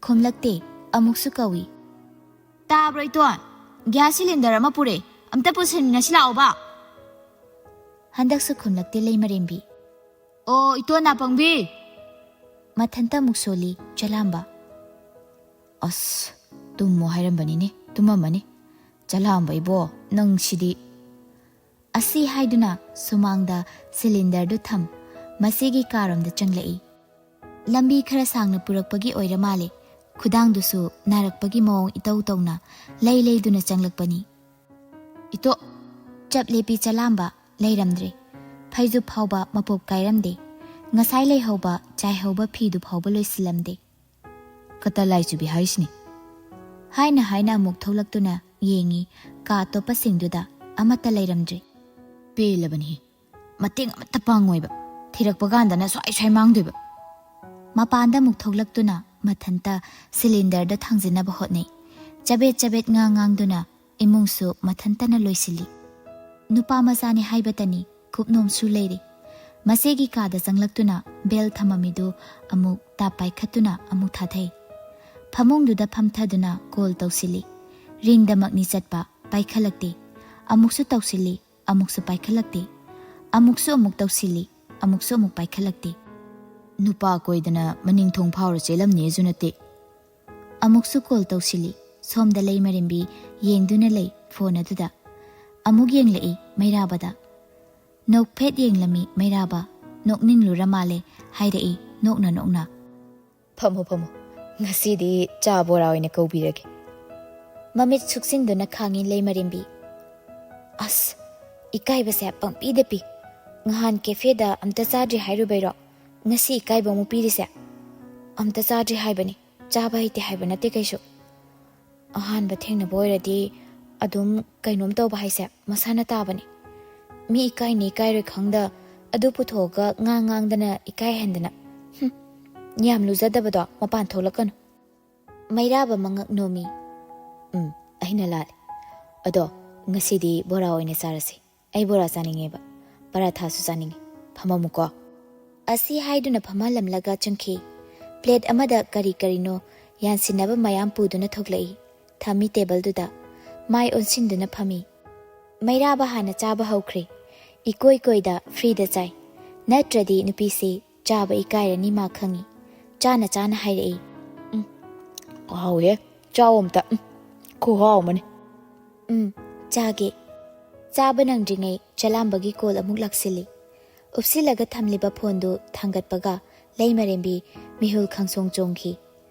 ꯈꯨꯝꯂꯛꯇꯦ꯫ ꯑꯃꯨꯛꯁꯨ ꯀꯧꯏ꯫ "ꯇꯥꯕ꯭ꯔꯣ ꯏꯇꯣꯟ? ꯒ꯭ꯌꯥꯁ ꯁꯤꯂꯤꯟꯗꯔ ꯑꯃ ꯄꯨꯔꯛꯑꯦ, ꯑꯝꯇ ꯄꯨꯁꯤꯟꯃꯤꯟꯅꯁꯤ ꯂꯥꯛꯑꯣꯕ!" ꯍꯟꯗꯛꯁꯨ ꯈꯨꯝꯂꯛꯇꯦ ꯂꯩꯃꯔꯦꯝꯕꯤ꯫ "ꯑꯣ ꯏꯇꯣꯟ ꯅꯥꯄꯪꯕꯤ!" ꯃꯊꯟꯇ ꯑꯃꯨꯛ ꯁꯣꯜꯂꯤ ꯆꯂꯥꯝꯕ꯫ "ꯑꯁ, ꯇꯨꯝꯃꯣ ꯍꯥꯏꯔꯝꯕꯅꯤꯅꯦ, ꯇꯨꯝꯃꯝꯃꯅꯤ꯫ ꯆꯂꯥꯝꯕ ꯏꯕꯣ, ꯅꯪ ꯁꯤꯗꯤ!" ꯑꯁꯤ ꯍꯥꯏꯗꯨꯅ ꯁꯨꯃꯥꯡꯗ ꯁꯤꯂꯤꯟꯗꯔꯗꯨ ꯊꯝ, ꯃꯁꯤꯒꯤ ꯀꯥꯔꯣꯝꯗ ꯆꯪꯂꯛꯏ꯫ ꯂꯝꯕꯤ ꯈꯔ ꯁꯥꯡꯅ ꯄꯨꯔꯛꯄꯒꯤ ꯑꯣꯏꯔ ꯃꯥꯜꯂꯦ, ꯈꯨꯗꯥꯡꯗꯨꯁꯨ ꯅꯥꯔꯛꯄꯒꯤ ꯃꯑꯣꯡ ꯏꯇꯧ ꯇꯧꯅ ꯂꯩ ꯂꯩꯗꯨꯅ ꯆꯪꯂꯛꯄꯅꯤ꯫ "ꯏꯇꯣ!" ꯆꯞ ꯂꯦꯞꯄꯤ ꯆꯂꯥꯝꯕ, ꯂꯩꯔꯝꯗ꯭ꯔꯦ꯫ ꯐꯩꯖꯨꯞ ꯐꯥꯎꯕ ꯃꯄꯣꯞ ꯀꯥꯏꯔꯝꯗꯦ꯫ ꯉꯁꯥꯏ ꯂꯩꯍꯧꯕ ꯆꯥꯏꯍꯧꯕ ꯐꯤꯗꯨ ꯐꯥꯎꯕ ꯂꯣꯏꯁꯤꯜꯂꯝꯗꯦ꯫ "ꯀꯇꯥ ꯂꯥꯏꯆꯨꯕꯤ ꯍꯥꯏꯔꯤꯁꯤꯅꯤ?" ꯍꯥꯏꯅ ꯍꯥꯏꯅ ꯑꯃꯨꯛ ꯊꯣꯛꯂꯛꯇꯨꯅ ꯌꯦꯡꯉꯤ, ꯀꯥ ꯑꯇꯣꯞꯄꯁꯤꯡꯗꯨꯗ ꯑꯃꯠꯇ ꯂꯩꯔꯝꯗ꯭ꯔꯦ꯫ "ꯄꯦꯜꯂꯕꯅꯤ, ꯃꯇꯦꯡ ꯑꯃꯠꯇ ꯄꯥꯡꯉꯣꯏꯕ, ꯊꯤꯔꯛꯄ ꯀꯥꯟꯗꯅ ꯁ꯭ꯋꯥꯏ ꯁ꯭ꯋꯥꯏ ꯃꯥꯡꯗꯣꯏꯕ꯫" ꯃꯄꯥꯟꯗ ꯑꯃꯨꯛ ꯊꯣꯛꯂꯛꯇꯨꯅ ꯃꯊꯟꯇ ꯁꯤꯂꯤꯟꯗꯔꯗ ꯊꯥꯡꯖꯤꯟꯅꯕ ꯍꯣꯠꯅꯩ꯫ ꯆꯕꯦꯠ ꯆꯕꯦꯠ ꯉꯥꯡ ꯉꯥꯡꯗꯨꯅ ꯏꯃꯨꯡꯁꯨ ꯃꯊꯟꯇꯅ ꯂꯣꯏꯁꯤꯜꯂꯤ꯫ ꯅꯨꯄꯥ ꯃꯆꯥꯅꯤ ꯍꯥꯏꯕꯇꯅꯤ, ꯀꯨꯞꯅꯣꯝꯁꯨ ꯂꯩꯔꯤ꯫ ꯃꯁꯤꯒꯤ ꯀꯥꯗ ꯆꯪꯂꯛꯇꯨꯅ ꯕꯦꯜ ꯊꯝꯃꯝꯃꯤꯗꯨ ꯑꯃꯨꯛ ꯇꯥꯞ ꯄꯥꯏꯈꯠꯇꯨꯅ ꯑꯃꯨꯛ ꯊꯥꯊꯩ꯫ ꯐꯃꯨꯡꯗꯨꯗ ꯐꯝꯊꯗꯨꯅ ꯀꯣꯜ ꯇꯧꯁꯤꯜꯂꯤ꯫ ꯔꯤꯡꯗꯃꯛꯅꯤ ꯆꯠꯄ, ꯄꯥꯏꯈꯠꯂꯛꯇꯦ꯫ ꯑꯃꯨꯛꯁꯨ ꯇꯧꯁꯤꯜꯂꯤ, ꯑꯃꯨꯛꯁꯨ ꯄꯥꯏꯈꯠꯂꯛꯇꯦ꯫ ꯑꯃꯨꯛꯁꯨ ꯑꯃꯨꯛ ꯇꯧꯁꯤꯜꯂꯤ, ꯑꯃꯨꯛꯁꯨ ꯑꯃꯨꯛ ꯄꯥꯏꯈꯠꯂꯛꯇꯦ꯫ "ꯅꯨꯄꯥ ꯀꯣꯏꯗꯅ ꯃꯅꯤꯡ ꯊꯣꯡ ꯐꯥꯎꯔ ꯆꯦꯜꯂꯝꯅꯤꯁꯨ ꯅꯠꯇꯦ꯫" ꯑꯃꯨꯛꯁꯨ ꯀꯣꯜ ꯇꯧꯁꯤꯜꯂꯤ꯫ ꯁꯣꯝꯗ ꯂꯩꯃꯔꯦꯝꯕꯤ ꯌꯦꯡꯗꯨꯅ ꯂꯩ ꯐꯣꯟ ꯑꯗꯨꯗ꯫ ꯑꯃꯨꯛ ꯌꯦꯡꯂꯛꯏ ꯃꯩꯔꯥꯕꯗ꯫ ꯅꯣꯛꯐꯦꯠ ꯌꯦꯡꯂꯝꯃꯤ ꯃꯩꯔꯥꯕ꯫ ꯅꯣꯛꯅꯤꯡꯂꯨꯔ ꯃꯥꯜꯂꯦ, ꯍꯥꯏꯔꯛꯏ ꯅꯣꯛꯅ ꯅꯣꯛꯅ꯫ "ꯐꯝꯃꯣ, ꯐꯝꯃꯣ꯫ ꯉꯁꯤꯗꯤ ꯆꯥ ꯕꯣꯔꯥ ꯑꯣꯏꯅ ꯀꯧꯕꯤꯔꯒꯦ꯫" ꯃꯃꯤꯠ ꯁꯨꯛꯆꯤꯟꯗꯨꯅ ꯈꯥꯡꯉꯤ ꯂꯩꯃꯔꯦꯝꯕꯤ꯫ "ꯑꯁ, ꯏꯀꯥꯏꯕꯁꯦ ꯄꯪꯄꯤꯗ ꯄꯤ꯫ ꯉꯍꯥꯟ ꯀꯦꯐꯦꯗ ꯑꯝꯇ ꯆꯥꯗ꯭ꯔꯤ ꯍꯥꯏꯔꯨꯕꯩꯔꯣ ꯉꯁꯤ ꯏꯀꯥꯏꯕ ꯑꯃꯨꯛ ꯄꯤꯔꯤꯁꯦ? ꯑꯝꯇ ꯆꯥꯗ꯭ꯔꯤ ꯍꯥꯏꯕꯅꯤ, ꯆꯥꯕ ꯍꯩꯇꯦ ꯍꯥꯏꯕ ꯅꯠꯇꯦ ꯀꯩꯁꯨ꯫ ꯑꯍꯥꯟꯕ ꯊꯦꯡꯅꯕ ꯑꯣꯏꯔꯗꯤ ꯑꯗꯨꯝ ꯀꯩꯅꯣꯝ ꯇꯧꯕ ꯍꯥꯏꯁꯦ ꯃꯁꯥꯅ ꯇꯥꯕꯅꯤ꯫ ꯃꯤ ꯏꯀꯥꯏꯅꯤ ꯏꯀꯥꯏꯔꯣꯏ ꯈꯪꯗ ꯑꯗꯨ ꯄꯨꯊꯣꯛꯑꯒ ꯉꯥꯡ ꯉꯥꯡꯗꯅ ꯏꯀꯥꯏꯍꯟꯗꯅ꯫ ꯍꯨꯝ, ꯌꯥꯝ ꯂꯨꯖꯗꯕꯗꯣ ꯃꯄꯥꯟ ꯊꯣꯛꯂꯛꯀꯅꯨ꯫" ꯃꯩꯔꯥꯕ ꯃꯉꯛ ꯅꯣꯝꯃꯤ꯫ "ꯎꯝ, ꯑꯩꯅ ꯂꯥꯜꯂꯦ꯫ ꯑꯗꯣ ꯉꯁꯤꯗꯤ ꯕꯣꯔꯥ ꯑꯣꯏꯅ ꯆꯥꯔꯁꯤ꯫ ꯑꯩ ꯕꯣꯔꯥ ꯆꯥꯅꯤꯡꯉꯦꯕ, ꯄꯔꯥꯊꯥꯁꯨ ꯆꯥꯅꯤꯡꯉꯦ꯫ ꯐꯝꯃꯝꯃꯨꯀꯣ꯫" ꯑꯁꯤ ꯍꯥꯏꯗꯨꯅ ꯐꯝꯍꯜꯂꯝꯂꯒ ꯆꯪꯈꯤ꯫ ꯄ꯭ꯂꯦꯠ ꯑꯃꯗ ꯀꯔꯤ ꯀꯔꯤꯅꯣ ꯌꯥꯟꯁꯤꯟꯅꯕ ꯃꯌꯥꯝ ꯄꯨꯗꯨꯅ ꯊꯣꯛꯂꯛꯏ꯫ ꯊꯝꯃꯤ ꯇꯦꯕꯜꯗꯨꯗ꯫ ꯃꯥꯏ ꯑꯣꯟꯁꯤꯟꯗꯨꯅ ꯐꯝꯃꯤ꯫ ꯃꯩꯔꯥꯕ ꯍꯥꯟꯅ ꯆꯥꯕ ꯍꯧꯈ꯭ꯔꯦ꯫ ꯏꯀꯣꯏ ꯀꯣꯏꯗ ꯐ꯭ꯔꯤꯗ ꯆꯥꯏ꯫ ꯅꯠꯇ꯭ꯔꯗꯤ ꯅꯨꯄꯤꯁꯤ ꯆꯥꯕ ꯏꯀꯥꯏꯔꯅꯤ ꯃꯥ ꯈꯪꯉꯤ꯫ ꯆꯥꯅ ꯆꯥꯅ ꯍꯥꯏꯔꯛꯏ꯫ "ꯎꯝ, ꯍꯥꯎꯋꯦ꯫ ꯆꯥꯎ ꯑꯝꯇ꯫ ꯎꯝ, ꯈꯨꯍꯥꯎ ꯑꯃꯅꯤ꯫" "ꯎꯝ, ꯆꯥꯒꯦ꯫" ꯆꯥꯕ ꯅꯪꯗ꯭ꯔꯤꯉꯩ ꯆꯂꯥꯝꯕꯒꯤ ꯀꯣꯜ ꯑꯃꯨꯛ ꯂꯥꯛꯁꯤꯜꯂꯤ꯫ ꯎꯞꯁꯤꯜꯂꯒ ꯊꯝꯂꯤꯕ ꯐꯣꯟꯗꯨ ꯊꯥꯡꯒꯠꯄꯒ ꯂꯩꯃꯔꯦꯝꯕꯤ ꯃꯤꯍꯨꯜ ꯈꯪꯁꯣꯡ ꯆꯣꯡꯈꯤ꯫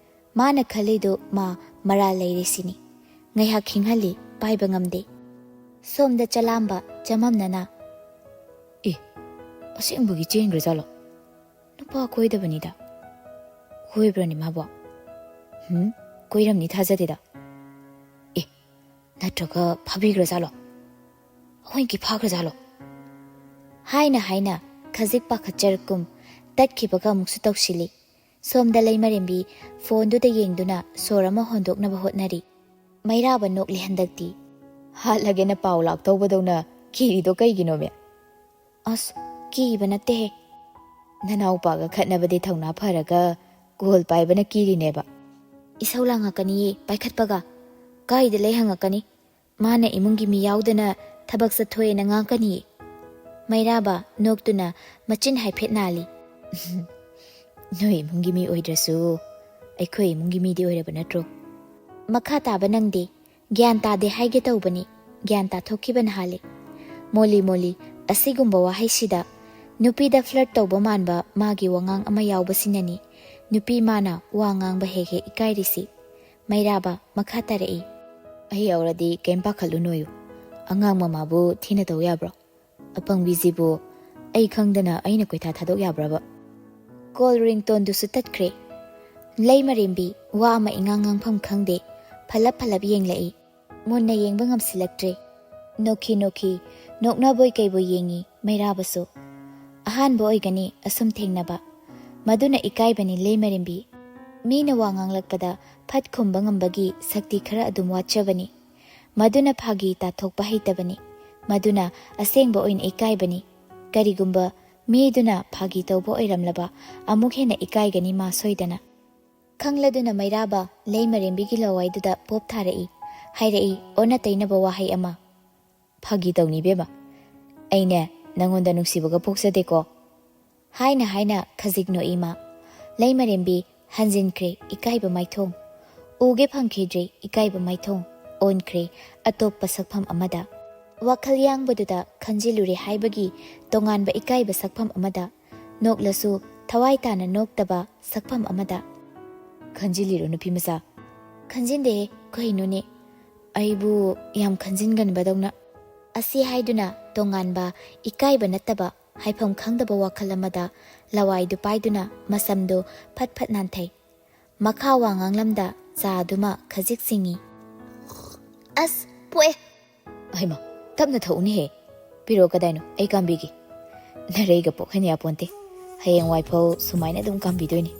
ꯃꯥꯅ ꯈꯜꯂꯤꯗꯨ ꯃꯥ ꯃꯔꯥꯜ ꯂꯩꯔꯦ ꯁꯤꯅꯤ꯫ ꯉꯥꯏꯍꯥꯛ ꯈꯤꯡꯍꯜꯂꯤ, ꯄꯥꯏꯕ ꯉꯝꯗꯦ꯫ ꯁꯣꯝꯗ ꯆꯂꯥꯝꯕ ꯆꯃꯝꯅꯅ, "ꯑꯦ, ꯑꯁꯦꯡꯕꯒꯤ ꯆꯦꯟꯈ꯭ꯔꯖꯥꯠꯂꯣ? ꯅꯨꯄꯥ ꯀꯣꯏꯗꯕꯅꯤꯗ꯫ ꯀꯣꯏꯕ꯭ꯔꯅꯦ ꯃꯥꯕꯣ? ꯍꯨꯝ, ꯀꯣꯏꯔꯝꯅꯤ ꯊꯥꯖꯗꯦꯗ꯫ ꯑꯦ, ꯅꯠꯇ꯭ꯔꯒ ꯐꯥꯕꯤꯈ꯭ꯔꯖꯥꯠꯂꯣ? ꯍꯣꯏꯒꯤ ꯐꯥꯈ꯭ꯔꯖꯥꯠꯂꯣ?" ꯍꯥꯏꯅ ꯍꯥꯏꯅ ꯈꯖꯤꯛ ꯄꯥꯈꯠꯆꯔꯛꯀꯨꯝ ꯇꯠꯈꯤꯕꯒ ꯑꯃꯨꯛꯁꯨ ꯇꯧꯁꯤꯜꯂꯤ꯫ ꯁꯣꯝꯗ ꯂꯩꯃꯔꯦꯝꯕꯤ ꯐꯣꯟꯗꯨꯗ ꯌꯦꯡꯗꯨꯅ ꯁꯣꯔ ꯑꯃ ꯍꯣꯟꯗꯣꯛꯅꯕ ꯍꯣꯠꯅꯔꯤ꯫ ꯃꯩꯔꯥꯕ ꯅꯣꯛꯂꯤ ꯍꯟꯗꯛꯇꯤ꯫ "ꯍꯥꯠꯂꯒꯦꯅ ꯄꯥꯎ ꯂꯥꯛꯇꯧꯕꯗꯧꯅ ꯀꯤꯔꯤꯗꯣ ꯀꯩꯒꯤꯅꯣꯃꯦ?" "ꯑꯁ, ꯀꯤꯕ ꯅꯠꯇꯦꯍꯦ꯫ ꯅꯅꯥꯎꯄꯥꯒ ꯈꯠꯅꯕꯗꯤ ꯊꯧꯅꯥ ꯐꯔꯒ ꯀꯣꯜ ꯄꯥꯏꯕꯅ ꯀꯤꯔꯤꯅꯦꯕ꯫ ꯏꯁꯧ ꯂꯥꯡꯉꯛꯀꯅꯤꯌꯦ ꯄꯥꯏꯈꯠꯄꯒ꯫ ꯀꯥꯏꯗ ꯂꯩ ꯍꯪꯉꯛꯀꯅꯤ꯫ ꯃꯥꯅ ꯏꯃꯨꯡꯒꯤ ꯃꯤ ꯌꯥꯎꯗꯅ ꯊꯕꯛ ꯆꯠꯊꯣꯛꯑꯦꯅ ꯉꯥꯡꯀꯅꯤꯌꯦ꯫" ꯃꯩꯔꯥꯕ ꯅꯣꯛꯇꯨꯅ ꯃꯆꯤꯟ ꯍꯥꯏꯐꯦꯠ ꯅꯥꯜꯂꯤ꯫ "ꯅꯣꯏ ꯏꯃꯨꯡꯒꯤ ꯃꯤ ꯑꯣꯏꯗ꯭ꯔꯁꯨ ꯑꯩꯈꯣꯏ ꯏꯃꯨꯡꯒꯤ ꯃꯤꯗꯤ ꯑꯣꯏꯔꯕ ꯅꯠꯇ꯭ꯔꯣ?" ꯃꯈꯥ ꯇꯥꯕ ꯅꯪꯗꯦ꯫ ꯒ꯭ꯌꯥꯟ ꯇꯥꯗꯦ ꯍꯥꯏꯒꯦ ꯇꯧꯕꯅꯤ, ꯒ꯭ꯌꯥꯟ ꯇꯥꯊꯣꯛꯈꯤꯕꯅ ꯍꯥꯜꯂꯤ꯫ ꯃꯣꯂꯤ ꯃꯣꯂꯤ, ꯑꯁꯤꯒꯨꯝꯕ ꯋꯥꯍꯩꯁꯤꯗ ꯅꯨꯄꯤꯗ flirt ꯇꯧꯕ ꯃꯥꯟꯕ ꯃꯥꯒꯤ ꯋꯥꯉꯥꯡ ꯑꯃ ꯌꯥꯎꯕꯁꯤꯅꯅꯤ ꯅꯨꯄꯤ ꯃꯥꯅ ꯋꯥ ꯉꯥꯡꯕ ꯍꯦꯛ ꯍꯦꯛ ꯏꯀꯥꯏꯔꯤꯁꯤ꯫ ꯃꯩꯔꯥꯕ ꯃꯈꯥ ꯇꯥꯔꯛꯏ꯫ "ꯑꯩ ꯌꯥꯎꯔꯗꯤ ꯀꯩꯝ ꯄꯥꯈꯠꯂꯨꯅꯣꯌꯨ꯫ ꯑꯉꯥꯡ ꯃꯃꯥꯕꯨ ꯊꯤꯅ ꯇꯧ ꯌꯥꯕ꯭ꯔꯣ? ꯑꯄꯪꯕꯤꯁꯤꯕꯨ ꯑꯩ ꯈꯪꯗꯅ ꯑꯩꯅ ꯀꯣꯏꯊꯥ ꯊꯥꯗꯣꯛ ꯌꯥꯕ꯭ꯔꯕ?" ꯀꯣꯜ ꯔꯤꯡꯇꯣꯟꯗꯨꯁꯨ ꯇꯠꯈ꯭ꯔꯦ꯫ ꯂꯩꯃꯔꯦꯝꯕꯤ ꯋꯥ ꯑꯃ ꯏꯉꯥꯡ ꯉꯥꯡꯐꯝ ꯈꯪꯗꯦ꯫ ꯐꯂꯞ ꯐꯂꯞ ꯌꯦꯡꯂꯛꯏ꯫ ꯃꯨꯟꯅ ꯌꯦꯡꯕ ꯉꯝꯁꯤꯜꯂꯛꯇ꯭ꯔꯦ꯫ ꯅꯣꯛꯈꯤ ꯅꯣꯛꯈꯤ, ꯅꯣꯛꯅꯕꯣꯏ ꯀꯩꯕꯣꯏ ꯌꯦꯡꯉꯤ ꯃꯩꯔꯥꯕꯁꯨ꯫ ꯑꯍꯥꯟꯕ ꯑꯣꯏꯒꯅꯤ ꯑꯁꯨꯝ ꯊꯦꯡꯅꯕ꯫ ꯃꯗꯨꯅ ꯏꯀꯥꯏꯕꯅꯤ ꯂꯩꯃꯔꯦꯝꯕꯤ꯫ ꯃꯤꯅ ꯋꯥ ꯉꯥꯡꯂꯛꯄꯗ ꯐꯠ ꯈꯨꯝꯕ ꯉꯝꯕꯒꯤ ꯁꯛꯇꯤ ꯈꯔ ꯑꯗꯨꯝ ꯋꯥꯠꯆꯕꯅꯤ꯫ ꯃꯗꯨꯅ ꯐꯥꯒꯤ ꯇꯥꯊꯣꯛꯄ ꯍꯩꯇꯕꯅꯤ꯫ ꯃꯗꯨꯅ ꯑꯁꯦꯡꯕ ꯑꯣꯏꯅ ꯏꯀꯥꯏꯕꯅꯤ꯫ ꯀꯔꯤꯒꯨꯝꯕ ꯃꯤꯗꯨꯅ ꯐꯥꯒꯤ ꯇꯧꯕ ꯑꯣꯏꯔꯝꯂꯕ ꯑꯃꯨꯛ ꯍꯦꯟꯅ ꯏꯀꯥꯏꯒꯅꯤ ꯃꯥ ꯁꯣꯏꯗꯅ꯫ ꯈꯪꯂꯗꯨꯅ ꯃꯩꯔꯥꯕ ꯂꯩꯃꯔꯦꯝꯕꯤꯒꯤ ꯂꯋꯥꯏꯗꯨꯗ ꯄꯣꯞ ꯊꯥꯔꯛꯏ꯫ ꯍꯥꯏꯔꯛꯏ ꯑꯣꯟꯅ ꯇꯩꯅꯕ ꯋꯥꯍꯩ ꯑꯃ꯫ "ꯐꯥꯒꯤ ꯇꯧꯅꯤ ꯏꯕꯦꯝꯃ꯫ ꯑꯩꯅꯦ ꯅꯪꯉꯣꯟꯗ ꯅꯨꯡꯁꯤꯕꯒ ꯄꯣꯛꯆꯗꯦꯀꯣ꯫" ꯍꯥꯏꯅ ꯍꯥꯏꯅ ꯈꯖꯤꯛ ꯅꯣꯛꯏ ꯃꯥ꯫ ꯂꯩꯃꯔꯦꯝꯕꯤ ꯍꯟꯖꯤꯟꯈ꯭ꯔꯦ ꯏꯀꯥꯏꯕ ꯃꯥꯏꯊꯣꯡ꯫ ꯎꯒꯦ ꯐꯪꯈꯤꯗ꯭ꯔꯦ ꯏꯀꯥꯏꯕ ꯃꯥꯏꯊꯣꯡ꯫ ꯑꯣꯟꯈ꯭ꯔꯦ ꯑꯇꯣꯞꯄ ꯁꯛꯐꯝ ꯑꯃꯗ꯫ ꯋꯥꯈꯜ ꯌꯥꯡꯕꯗꯨꯗ ꯈꯟꯖꯤꯜꯂꯨꯔꯦ ꯍꯥꯏꯕꯒꯤ ꯇꯣꯉꯥꯟꯕ ꯏꯀꯥꯏꯕ ꯁꯛꯐꯝ ꯑꯃꯗ, ꯅꯣꯛꯂꯁꯨ ꯊꯋꯥꯏ ꯇꯥꯅ ꯅꯣꯛꯇꯕ ꯁꯛꯐꯝ ꯑꯃꯗ꯫ "ꯈꯟꯖꯤꯜꯂꯤꯔꯣ ꯅꯨꯄꯤ ꯃꯆꯥ?" "ꯈꯟꯖꯤꯟꯗꯦꯍꯦ, ꯀꯩꯅꯣꯅꯦ, ꯑꯩꯕꯨ ꯌꯥꯝ ꯈꯟꯖꯤꯟꯒꯟꯕꯗꯧꯅ?" ꯑꯁꯤ ꯍꯥꯏꯗꯨꯅ ꯇꯣꯉꯥꯟꯕ ꯏꯀꯥꯏꯕ ꯅꯠꯇꯕ ꯍꯥꯏꯐꯝ ꯈꯪꯗꯕ ꯋꯥꯈꯜ ꯑꯃꯗ ꯂꯋꯥꯏꯗꯨ ꯄꯥꯏꯗꯨꯅ ꯃꯁꯝꯗꯨ ꯐꯠ ꯐꯠ ꯅꯥꯟꯊꯩ꯫ ꯃꯈꯥ ꯋꯥ ꯉꯥꯡꯂꯝꯗ ꯆꯥꯗꯨꯃ ꯈꯖꯤꯛ ꯆꯤꯡꯏ꯫ "ꯑꯁ, ꯄꯣꯛꯑꯦ!" "ꯍꯩꯃꯥ, ꯇꯞꯅ ꯊꯛꯎꯅꯦꯍꯦ꯫ ꯄꯤꯔꯛꯑꯣ, ꯀꯗꯥꯏꯅꯣ? ꯑꯩ ꯀꯥꯝꯕꯤꯒꯦ꯫ ꯅꯔꯩꯒ ꯄꯣꯛꯍꯟ ꯌꯥꯄꯣꯟꯇꯦ꯫ ꯍꯌꯦꯡꯋꯥꯏꯐꯥꯎ ꯁꯨꯃꯥꯏꯅ ꯑꯗꯨꯝ ꯀꯥꯝꯕꯤꯗꯣꯏꯅꯦ꯫"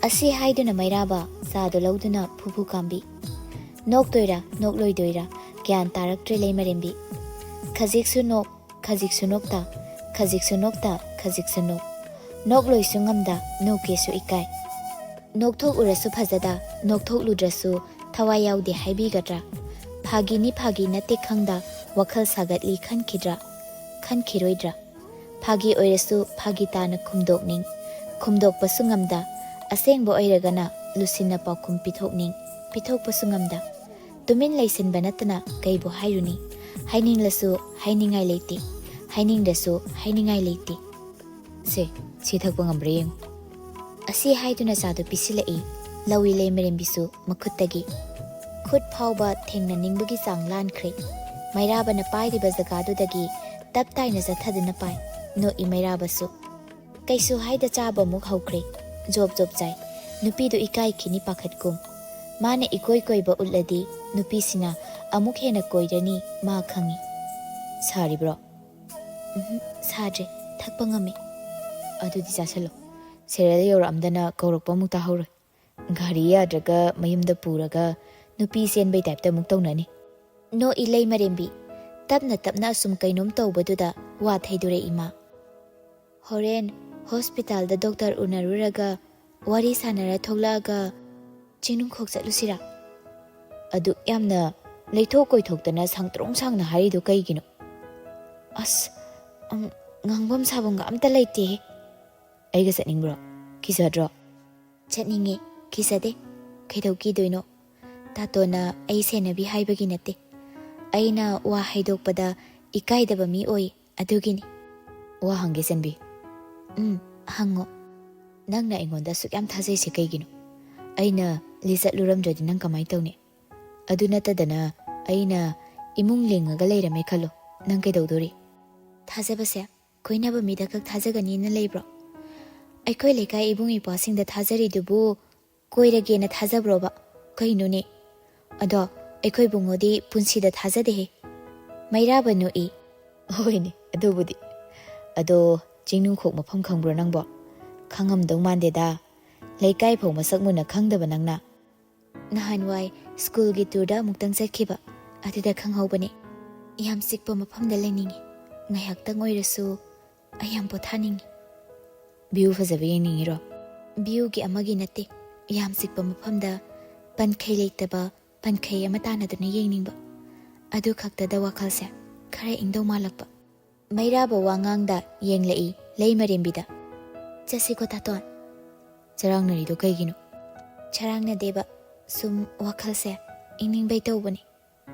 ꯑꯁꯤ ꯍꯥꯏꯗꯨꯅ ꯃꯩꯔꯥꯕ ꯆꯥꯗꯨ ꯂꯧꯗꯨꯅ ꯐꯨ ꯐꯨ ꯀꯥꯝꯕꯤ꯫ ꯅꯣꯛꯇꯣꯏꯔꯥ ꯅꯣꯛꯂꯣꯏꯗꯣꯏꯔꯥ ꯒ꯭ꯌꯥꯟ ꯇꯥꯔꯛꯇ꯭ꯔꯦ ꯂꯩꯃꯔꯦꯝꯕꯤ꯫ ꯈꯖꯤꯛꯁꯨ ꯅꯣꯛ, ꯈꯖꯤꯛꯁꯨ ꯅꯣꯛꯇ, ꯈꯖꯤꯛꯁꯨ ꯅꯣꯛꯇ, ꯈꯖꯤꯛꯁꯨ ꯅꯣꯛ꯫ ꯅꯣꯛꯂꯣꯏꯁꯨ ꯉꯝꯗ, ꯅꯣꯛꯀꯦꯁꯨ ꯏꯀꯥꯏ꯫ ꯅꯣꯛꯊꯣꯛꯎꯔꯁꯨ ꯐꯖꯗ, ꯅꯣꯛꯊꯣꯛꯂꯨꯗ꯭ꯔꯁꯨ ꯊꯋꯥꯏ ꯌꯥꯎꯗꯦ ꯍꯥꯏꯕꯤꯒꯗ꯭ꯔꯥ? ꯐꯥꯒꯤꯅꯤ ꯐꯥꯒꯤ ꯅꯠꯇꯦ ꯈꯪꯗ, ꯋꯥꯈꯜ ꯁꯥꯒꯠꯂꯤ ꯈꯟꯈꯤꯗ꯭ꯔꯥ? ꯈꯟꯈꯤꯔꯣꯏꯗ꯭ꯔꯥ? ꯐꯥꯒꯤ ꯑꯣꯏꯔꯁꯨ ꯐꯥꯒꯤ ꯇꯥꯅ ꯈꯨꯝꯗꯣꯛꯅꯤꯡ, ꯈꯨꯝꯗꯣꯛꯄꯁꯨ ꯉꯝꯗ, ꯑꯁꯦꯡꯕ ꯑꯣꯏꯔꯒꯅ ꯂꯨꯁꯤꯟꯅ ꯄꯥꯎꯈꯨꯝ ꯄꯤꯊꯣꯛꯅꯤꯡ, ꯄꯤꯊꯣꯛꯄꯁꯨ ꯉꯝꯗ꯫ ꯇꯨꯃꯤꯟ ꯂꯩꯁꯤꯟꯕ ꯅꯠꯇꯅ ꯀꯩꯕꯨ ꯍꯥꯏꯔꯨꯅꯤ? ꯍꯥꯏꯅꯤꯡꯂꯁꯨ ꯍꯥꯏꯅꯤꯡꯉꯥꯏ ꯂꯩꯇꯦ, ꯍꯥꯏꯅꯤꯡꯗ꯭ꯔꯁꯨ ꯍꯥꯏꯅꯤꯡꯉꯥꯏ ꯂꯩꯇꯦ꯫ "ꯁꯦ, ꯁꯤ ꯊꯛꯄ ꯉꯝꯕ꯭ꯔꯥ ꯌꯦꯡꯉꯨ꯫" ꯑꯁꯤ ꯍꯥꯏꯗꯨꯅ ꯆꯥꯗꯨ ꯄꯤꯁꯤꯜꯂꯛꯏ꯫ ꯂꯧꯏ ꯂꯩꯃꯔꯦꯝꯕꯤꯁꯨ ꯃꯈꯨꯠꯇꯒꯤ꯫ ꯈꯨꯠ ꯐꯥꯎꯕ ꯊꯦꯡꯅꯅꯤꯡꯕꯒꯤ ꯆꯥꯡ ꯂꯥꯟꯈ꯭ꯔꯦ꯫ ꯃꯩꯔꯥꯕꯅ ꯄꯥꯏꯔꯤꯕ ꯖꯒꯥꯗꯨꯗꯒꯤ ꯇꯞ ꯇꯥꯏꯅ ꯆꯠꯊꯗꯨꯅ ꯄꯥꯏ꯫ ꯅꯣꯛꯏ ꯃꯩꯔꯥꯕꯁꯨ꯫ ꯀꯩꯁꯨ ꯍꯥꯏꯗ ꯆꯥꯕ ꯑꯃꯨꯛ ꯍꯧꯈ꯭ꯔꯦ꯫ ꯖꯣꯞ ꯖꯣꯞ ꯆꯥꯏ꯫ ꯅꯨꯄꯤꯗꯨ ꯏꯀꯥꯏꯈꯤꯅꯤ ꯄꯥꯈꯠꯀꯨꯝ꯫ ꯃꯥꯅ ꯏꯀꯣꯏ ꯀꯣꯏꯕ ꯎꯠꯂꯗꯤ ꯅꯨꯄꯤꯁꯤꯅ ꯑꯃꯨꯛ ꯍꯦꯟꯅ ꯀꯣꯏꯔꯅꯤ, ꯃꯥ ꯈꯪꯏ꯫ "ꯁꯥꯔꯤꯕ꯭ꯔꯣ?" "ꯎꯝꯍꯨꯝ, ꯁꯥꯗ꯭ꯔꯦ, ꯊꯛꯄ ꯉꯝꯃꯤ꯫" "ꯑꯗꯨꯗꯤ ꯆꯥꯁꯤꯜꯂꯣ꯫ ꯁꯦꯔꯦꯜ ꯌꯧꯔꯛꯑꯝꯗꯅ ꯀꯧꯔꯛꯄ ꯑꯃꯨꯛ ꯇꯥꯍꯧꯔꯣꯏ꯫ ꯒꯥꯔꯤ ꯌꯥꯗ꯭ꯔꯒ ꯃꯌꯨꯝꯗ ꯄꯨꯔꯒ ꯅꯨꯄꯤ ꯆꯦꯟꯕꯩ ꯇꯥꯏꯞꯇ ꯑꯃꯨꯛ ꯇꯧꯅꯅꯤ꯫" ꯅꯣꯛꯏ ꯂꯩꯃꯔꯦꯝꯕꯤ꯫ ꯇꯞꯅ ꯇꯞꯅ ꯑꯁꯨꯝ ꯀꯩꯅꯣꯝ ꯇꯧꯕꯗꯨꯗ ꯋꯥ ꯊꯩꯗꯣꯔꯛꯏ ꯃꯥ꯫ "ꯍꯣꯔꯦꯟ ꯍꯣꯁꯄꯤꯇꯥꯜꯗ ꯗꯣꯛꯇꯔ ꯎꯅꯔꯨꯔꯒ ꯋꯥꯔꯤ ꯁꯥꯟꯅꯔ ꯊꯣꯛꯂꯛꯑꯒ ꯆꯤꯡꯅꯨꯡꯈꯣꯛ ꯆꯠꯂꯨꯁꯤꯔꯥ?" "ꯑꯗꯨꯛ ꯌꯥꯝꯅ ꯂꯩꯊꯣꯛ ꯀꯣꯏꯊꯣꯛꯇꯅ ꯁꯥꯡꯇ꯭ꯔꯣꯡ ꯁꯥꯡꯅ ꯍꯥꯏꯔꯤꯗꯨ ꯀꯩꯒꯤꯅꯣ?" "ꯑꯁ, ꯑꯝ, ꯉꯥꯡꯐꯝ ꯁꯥꯐꯝꯒ ꯑꯝꯇ ꯂꯩꯇꯦꯍꯦ꯫" "ꯑꯩꯒ ꯆꯠꯅꯤꯡꯕ꯭ꯔꯣ? ꯀꯤꯖꯗ꯭ꯔꯣ?" "ꯆꯠꯅꯤꯡꯉꯦ, ꯀꯤꯖꯗꯦ꯫ ꯀꯩꯗꯧ ꯀꯤꯗꯣꯏꯅꯣ? ꯇꯥꯇꯣꯟꯅ ꯑꯩ ꯁꯦꯟꯅꯕꯤ ꯍꯥꯏꯕꯒꯤ ꯅꯠꯇꯦ꯫ ꯑꯩꯅ ꯋꯥ ꯍꯥꯏꯗꯣꯛꯄꯗ ꯏꯀꯥꯏꯗꯕ ꯃꯤ ꯑꯣꯏ, ꯑꯗꯨꯒꯤꯅꯤ꯫ ꯋꯥ ꯍꯪꯒꯦ, ꯆꯟꯕꯤ꯫ ꯎꯝ, ꯍꯪꯉꯣ꯫ ꯅꯪꯅ ꯑꯩꯉꯣꯟꯗ ꯑꯁꯨꯛ ꯌꯥꯝ ꯊꯥꯖꯩꯁꯦ ꯀꯩꯒꯤꯅꯣ? ꯑꯩꯅ ꯂꯤꯆꯠꯂꯨꯔꯝꯗ꯭ꯔꯗꯤ ꯅꯪ ꯀꯃꯥꯏ ꯇꯧꯅꯤ? ꯑꯗꯨ ꯅꯠꯇꯗꯅ ꯑꯩꯅ ꯏꯃꯨꯡ ꯂꯤꯡꯉꯒ ꯂꯩꯔꯝꯃꯦ ꯈꯜꯂꯣ, ꯅꯪ ꯀꯩꯗꯧꯗꯣꯔꯤ? ꯊꯥꯖꯕꯁꯦ ꯀꯣꯏꯅꯕ ꯃꯤꯗ ꯈꯛ ꯊꯥꯖꯒꯅꯤꯅ ꯂꯩꯕ꯭ꯔꯣ? ꯑꯩꯈꯣꯏ ꯂꯩꯀꯥꯏ ꯏꯕꯨꯡ ꯏꯄ꯭ꯋꯥꯁꯤꯡꯗ ꯊꯥꯖꯔꯤꯗꯨꯕꯨ ꯀꯣꯏꯔꯒꯦꯅ ꯊꯥꯖꯕ꯭ꯔꯣꯕ? ꯀꯩꯅꯣꯅꯦ? ꯑꯗꯣ ꯑꯩꯈꯣꯏ ꯕꯨꯡꯉꯣꯗꯤ ꯄꯨꯟꯁꯤꯗ ꯊꯥꯖꯗꯦꯍꯦ꯫ ꯃꯩꯔꯥꯕ ꯅꯣꯛꯏ꯫ ꯍꯣꯏꯅꯦ, ꯑꯗꯨꯕꯨꯗꯤ꯫ ꯑꯗꯣ ꯆꯤꯡꯅꯨꯡꯈꯣꯛ ꯃꯐꯝ ꯈꯪꯕ꯭ꯔꯣ ꯅꯪꯕꯣ? ꯈꯪꯉꯝꯗꯧ ꯃꯥꯟꯗꯦꯗ꯫ ꯂꯩꯀꯥꯏ ꯐꯥꯎ ꯃꯁꯛ ꯃꯨꯟꯅ ꯈꯪꯗꯕ ꯅꯪꯅ? ꯅꯍꯥꯟꯋꯥꯏ ꯁ꯭ꯀꯨꯜꯒꯤ ꯇꯨꯔꯗ ꯑꯃꯨꯛꯇꯪ ꯆꯠꯈꯤꯕ, ꯑꯗꯨꯗ ꯈꯪꯍꯧꯕꯅꯦ꯫ ꯌꯥꯝ ꯆꯤꯛꯄ ꯃꯐꯝꯗ ꯂꯩꯅꯤꯡꯉꯤ꯫ ꯉꯥꯏꯍꯥꯛꯇꯪ ꯑꯣꯏꯔꯁꯨ ꯑꯩ ꯌꯥꯝ ꯄꯣꯊꯥꯅꯤꯡꯉꯤ꯫ ꯚ꯭ꯌꯨ ꯐꯖꯕ ꯌꯦꯡꯅꯤꯡꯉꯤꯔꯣ? ꯚ꯭ꯌꯨꯒꯤ ꯑꯃꯒꯤ ꯅꯠꯇꯦ, ꯌꯥꯝ ꯆꯤꯛꯄ ꯃꯐꯝꯗ ꯄꯟꯈꯩ ꯂꯩꯇꯕ ꯄꯟꯈꯩ ꯑꯃ ꯇꯥꯟꯅꯗꯨꯅ ꯌꯦꯡꯅꯤꯡꯕ꯫ ꯑꯗꯨ ꯈꯛꯇꯗ ꯋꯥꯈꯜꯁꯦ ꯈꯔ ꯏꯪꯗꯧ ꯃꯥꯜꯂꯛꯄ꯫ ꯃꯩꯔꯥꯕ ꯋꯥꯉꯥꯡꯗ ꯌꯦꯡꯂꯛꯏ ꯂꯩꯃꯔꯦꯝꯕꯤꯗ꯫ ꯆꯠꯁꯤꯀꯣ ꯇꯥꯇꯣꯟ꯫ ꯆꯔꯥꯡꯅꯔꯤꯗꯣ ꯀꯩꯒꯤꯅꯣ? ꯆꯔꯥꯡꯅꯗꯦꯕ, ꯁꯨꯝ ꯋꯥꯈꯜꯁꯦ ꯏꯪꯅꯤꯡꯕꯩ ꯇꯧꯕꯅꯤ꯫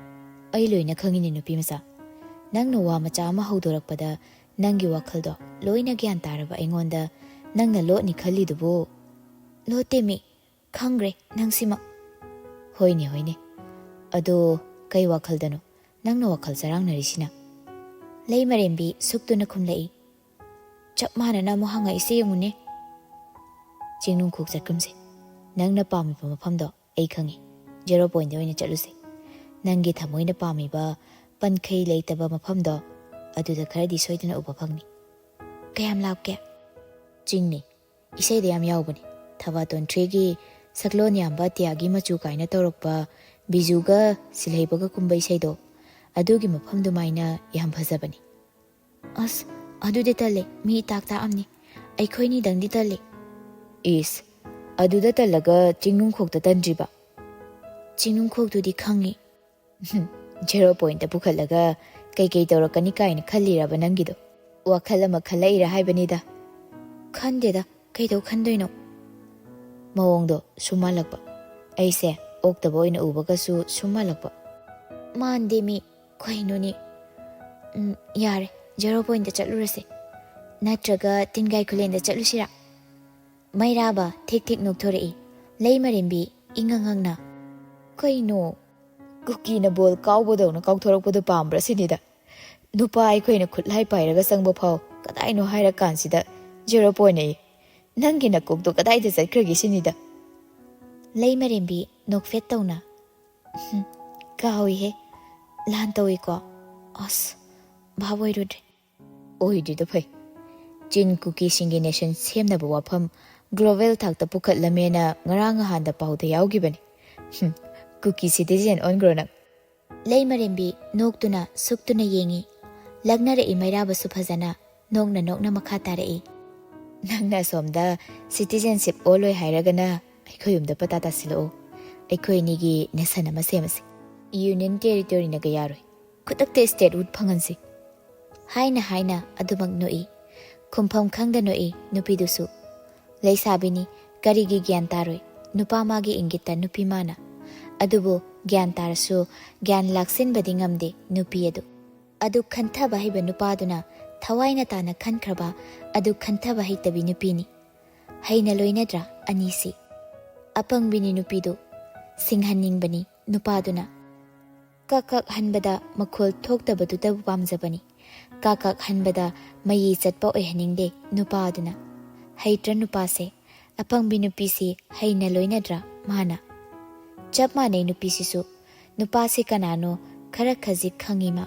ꯑꯩ ꯂꯣꯏꯅ ꯈꯪꯉꯤꯅꯦ ꯅꯨꯄꯤ ꯃꯆꯥ꯫ ꯅꯪꯅ ꯋꯥ ꯃꯆꯥ ꯑꯃ ꯍꯧꯗꯣꯔꯛꯄꯗ ꯅꯪꯒꯤ ꯋꯥꯈꯜꯗꯣ ꯂꯣꯏꯅ ꯒ꯭ꯌꯥꯟ ꯇꯥꯔꯕ ꯑꯩꯉꯣꯟꯗ ꯅꯪꯅ ꯂꯣꯠꯅꯤ ꯈꯜꯂꯤꯗꯨꯕꯨ? ꯂꯣꯠꯇꯦ ꯃꯤ, ꯈꯪꯈ꯭ꯔꯦ ꯅꯪꯁꯤꯃ꯫ ꯍꯣꯏꯅꯦ, ꯍꯣꯏꯅꯦ꯫ ꯑꯗꯣ ꯀꯩ ꯋꯥꯈꯜꯗꯅꯣ ꯅꯪꯅ ꯋꯥꯈꯜ ꯆꯔꯥꯡꯅꯔꯤꯁꯤꯅ? ꯂꯩꯃꯔꯦꯝꯕꯤ ꯁꯨꯛꯇꯨꯅ ꯈꯨꯝꯂꯛꯏ꯫ ꯆꯞ ꯃꯥꯟꯅꯅ ꯑꯃꯨꯛ ꯍꯪꯉꯛꯏꯁꯦ ꯌꯦꯡꯉꯨꯅꯦ꯫ ꯆꯤꯡꯅꯨꯡꯈꯣꯛ ꯆꯠꯀꯨꯝꯁꯦ꯫ ꯅꯪꯅ ꯄꯥꯝꯃꯤꯕ ꯃꯐꯝꯗꯣ ꯑꯩ ꯈꯪꯉꯤ꯫ ꯖꯦꯔꯣ ꯄꯣꯏꯟꯗ ꯑꯣꯏꯅ ꯆꯠꯂꯨꯁꯦ꯫ ꯅꯪꯒꯤ ꯊꯃꯣꯏꯅ ꯄꯥꯝꯃꯤꯕ ꯄꯟꯈꯩ ꯂꯩꯇꯕ ꯃꯐꯝꯗꯣ ꯑꯗꯨꯗ ꯈꯔꯗꯤ ꯁꯣꯏꯗꯅ ꯎꯕ ꯐꯪꯅꯤ꯫ ꯀꯌꯥꯝ ꯂꯥꯞꯀꯦ? ꯆꯤꯡꯅꯤ꯫ ꯏꯁꯩꯗ ꯌꯥꯝ ꯌꯥꯎꯕꯅꯤ꯫ ꯊꯕꯥꯇꯣꯟ ꯊ꯭ꯔꯤꯒꯤ ꯁꯛꯂꯣꯟ ꯌꯥꯝꯕ ꯑꯇꯤꯌꯥꯒꯤ ꯃꯆꯨ ꯀꯥꯏꯅ ꯇꯧꯔꯛꯄ ꯕꯤꯖꯨꯒ ꯁꯤꯜꯍꯩꯕꯒ ꯀꯨꯝꯕ ꯏꯁꯩꯗꯣ, ꯑꯗꯨꯒꯤ ꯃꯐꯝꯗꯨꯃꯥꯏꯅ ꯌꯥꯝ ꯐꯖꯕꯅꯤ꯫ ꯑꯁ, ꯑꯗꯨꯗꯤ ꯇꯜꯂꯦ, ꯃꯤ ꯏꯇꯥꯛ ꯇꯥꯛꯑꯝꯅꯤ꯫ ꯑꯩꯈꯣꯏꯅꯤꯗꯪꯗꯤ ꯇꯜꯂꯦ꯫ ꯏꯁ, ꯑꯗꯨꯗ ꯇꯜꯂꯒ ꯆꯤꯡꯅꯨꯡꯈꯣꯛꯇ ꯇꯟꯗ꯭ꯔꯤꯕ? ꯆꯤꯡꯅꯨꯡꯈꯣꯛꯇꯨꯗꯤ ꯈꯪꯉꯤ꯫ ꯖꯦꯔꯣ ꯄꯣꯏꯟꯇ ꯄꯨꯈꯠꯂꯒ ꯀꯩꯀꯩ ꯇꯧꯔꯛꯀꯅꯤ ꯀꯥꯏꯅ ꯈꯜꯂꯤꯔꯕ ꯅꯪꯒꯤꯗꯣ? ꯋꯥꯈꯜ ꯑꯃ ꯈꯜꯂꯛꯏꯔꯥ ꯍꯥꯏꯕꯅꯤꯗ꯫ ꯈꯟꯗꯦꯗ, ꯀꯩꯗꯧ ꯈꯟꯗꯣꯏꯅꯣ? ꯃꯑꯣꯡꯗꯣ ꯁꯨꯝ ꯃꯥꯜꯂꯛꯄ꯫ ꯑꯩꯁꯦ ꯑꯣꯛꯇꯕ ꯑꯣꯏꯅ ꯎꯕꯒꯁꯨ ꯁꯨꯝ ꯃꯥꯜꯂꯛꯄ꯫ ꯃꯥꯟꯗꯦ ꯃꯤ, "ꯀꯩꯅꯣꯅꯦ? ꯎꯝ, ꯌꯥꯔꯦ, ꯖꯦꯔꯣ ꯄꯣꯏꯟꯠꯇ ꯆꯠꯂꯨꯔꯁꯦ꯫ ꯅꯠꯇ꯭ꯔꯒ ꯇꯤꯟꯒꯥꯏ ꯈꯨꯂꯦꯟꯗ ꯆꯠꯂꯨꯁꯤꯔꯥ?" ꯃꯩꯔꯥꯕ ꯊꯤꯛ ꯊꯤꯛ ꯅꯣꯛꯊꯣꯔꯛꯏ꯫ ꯂꯩꯃꯔꯦꯝꯕꯤ ꯏꯉꯛ ꯉꯛꯅ, "ꯀꯩꯅꯣ? ꯀꯨꯀꯤꯅ ꯕꯣꯜ ꯀꯥꯎꯕꯗꯧꯅ ꯀꯥꯎꯊꯣꯔꯛꯄꯗꯣ ꯄꯥꯝꯕ꯭ꯔꯥ ꯁꯤꯅꯤꯗ꯫ ꯅꯨꯄꯥ ꯑꯩꯈꯣꯏꯅ ꯈꯨꯠꯂꯥꯏ ꯄꯥꯏꯔꯒ ꯆꯪꯕ ꯐꯥꯎ ꯀꯗꯥꯏꯅꯣ ꯍꯥꯏꯔ ꯀꯥꯟꯁꯤꯗ ꯖꯦꯔꯣ ꯄꯣꯏꯟꯠ ꯑꯌꯦ꯫ ꯅꯪꯒꯤ ꯅꯀꯣꯛꯇꯣ ꯀꯗꯥꯏꯗ ꯆꯠꯈ꯭ꯔꯒꯦ ꯁꯤꯅꯤꯗ?" ꯂꯩꯃꯔꯦꯝꯕꯤ ꯅꯣꯛꯐꯦꯠ ꯇꯧꯅ, "ꯍꯨꯝ, ꯀꯥꯎꯏꯍꯦ, ꯂꯥꯟ ꯇꯧꯏꯀꯣ꯫ ꯑꯁ, ꯚꯥꯞ ꯑꯣꯏꯔꯨꯗ꯭ꯔꯦ꯫" "ꯑꯣꯏꯗ꯭ꯔꯤꯗꯣ ꯐꯩ꯫ ꯆꯤꯟ ꯀꯨꯀꯤꯁꯤꯡꯒꯤ ꯅꯦꯁꯟ ꯁꯦꯝꯅꯕ ꯋꯥꯐꯝ ꯒ꯭ꯂꯣꯕꯦꯜ ꯊꯥꯛꯇ ꯄꯨꯈꯠꯂꯝꯃꯦꯅ ꯉꯔꯥꯡ ꯅꯍꯥꯟꯗ ꯄꯥꯎꯗ ꯌꯥꯎꯈꯤꯕꯅꯤ꯫ ꯍꯨꯝ, ꯀꯨꯀꯤ ꯁꯤꯇꯤꯖꯦꯟ ꯑꯣꯟꯈ꯭ꯔꯣ ꯅꯪ꯫" ꯂꯩꯃꯔꯦꯝꯕꯤ ꯅꯣꯛꯇꯨꯅ ꯁꯨꯛꯇꯨꯅ ꯌꯦꯡꯉꯤ꯫ ꯂꯛꯅꯔꯛꯏ ꯃꯩꯔꯥꯕꯁꯨ ꯐꯖꯅ ꯅꯣꯛꯅ ꯅꯣꯛꯅ ꯃꯈꯥ ꯇꯥꯔꯛꯏ꯫ "ꯅꯪꯅ ꯑꯁꯣꯝꯗ ꯁꯤꯇꯤꯖꯦꯟꯁꯤꯞ ꯑꯣꯜꯂꯣꯏ ꯍꯥꯏꯔꯒꯅ ꯑꯩꯈꯣꯏ ꯌꯨꯝꯗ ꯄꯇꯥ ꯇꯥꯁꯤꯜꯂꯛꯑꯣ꯫ ꯑꯩꯈꯣꯏ ꯑꯅꯤꯒꯤ ꯅꯦꯁꯟ ꯑꯃ ꯁꯦꯝꯃꯁꯤ꯫ ꯌꯨꯅꯤꯌꯟ ꯇꯦꯔꯤꯇꯣꯔꯤꯅꯒ ꯌꯥꯔꯣꯏ꯫ ꯈꯨꯗꯛꯇ ꯁ꯭ꯇꯦꯠꯍꯨꯗ ꯐꯪꯍꯟꯁꯤ꯫" ꯍꯥꯏꯅ ꯍꯥꯏꯅ ꯑꯗꯨꯃꯛ ꯅꯣꯛꯏ꯫ ꯈꯨꯝꯐꯝ ꯈꯪꯗ ꯅꯣꯛꯏ ꯅꯨꯄꯤꯗꯨꯁꯨ꯫ ꯂꯩꯁꯥꯕꯤꯅꯤ, ꯀꯔꯤꯒꯤ ꯒ꯭ꯌꯥꯟ ꯇꯥꯔꯣꯏ? ꯅꯨꯄꯥ ꯃꯥꯒꯤ ꯏꯪꯒꯤꯠꯇ ꯅꯨꯄꯤ ꯃꯥꯅ꯫ ꯑꯗꯨꯕꯨ ꯒ꯭ꯌꯥꯟ ꯇꯥꯔꯁꯨ ꯒ꯭ꯌꯥꯟ ꯂꯥꯛꯁꯤꯟꯕꯗꯤ ꯉꯝꯗꯦ ꯅꯨꯄꯤ ꯑꯗꯨ꯫ ꯑꯗꯨ ꯈꯟꯊꯕ ꯍꯩꯕ ꯅꯨꯄꯥꯗꯨꯅ ꯊꯋꯥꯏꯅ ꯇꯥꯅ ꯈꯟꯈ꯭ꯔꯕ, ꯑꯗꯨ ꯈꯟꯊꯕ ꯍꯩꯇꯕꯤ ꯅꯨꯄꯤꯅꯤ꯫ ꯍꯩꯅ ꯂꯣꯏꯅꯗ꯭ꯔꯥ ꯑꯅꯤꯁꯤ? ꯑꯄꯪꯕꯤꯅꯤ ꯅꯨꯄꯤꯗꯨ, ꯁꯤꯡꯍꯟꯅꯤꯡꯕꯅꯤ ꯅꯨꯄꯥꯗꯨꯅ꯫ ꯀꯛ ꯀꯛ ꯍꯟꯕꯗ ꯃꯈꯣꯜ ꯊꯣꯛꯇꯕꯗꯨꯗꯕꯨ ꯄꯥꯝꯖꯕꯅꯤ꯫ ꯀꯛ ꯀꯛ ꯍꯟꯕꯗ ꯃꯌꯤ ꯆꯠꯄ ꯑꯣꯏꯍꯟꯅꯤꯡꯗꯦ ꯅꯨꯄꯥ ꯑꯗꯨꯅ꯫ ꯍꯩꯇ꯭ꯔ ꯅꯨꯄꯥꯁꯦ? ꯑꯄꯪꯕꯤ ꯅꯨꯄꯤꯁꯤ ꯍꯩꯅ ꯂꯣꯏꯅꯗ꯭ꯔꯥ ꯃꯥꯅ? ꯆꯞ ꯃꯥꯟꯅꯩ ꯅꯨꯄꯤꯁꯤꯁꯨ꯫ ꯅꯨꯄꯥꯁꯤ ꯀꯅꯥꯅꯣ ꯈꯔ ꯈꯖꯤꯛ ꯈꯪꯉꯤ ꯃꯥ꯫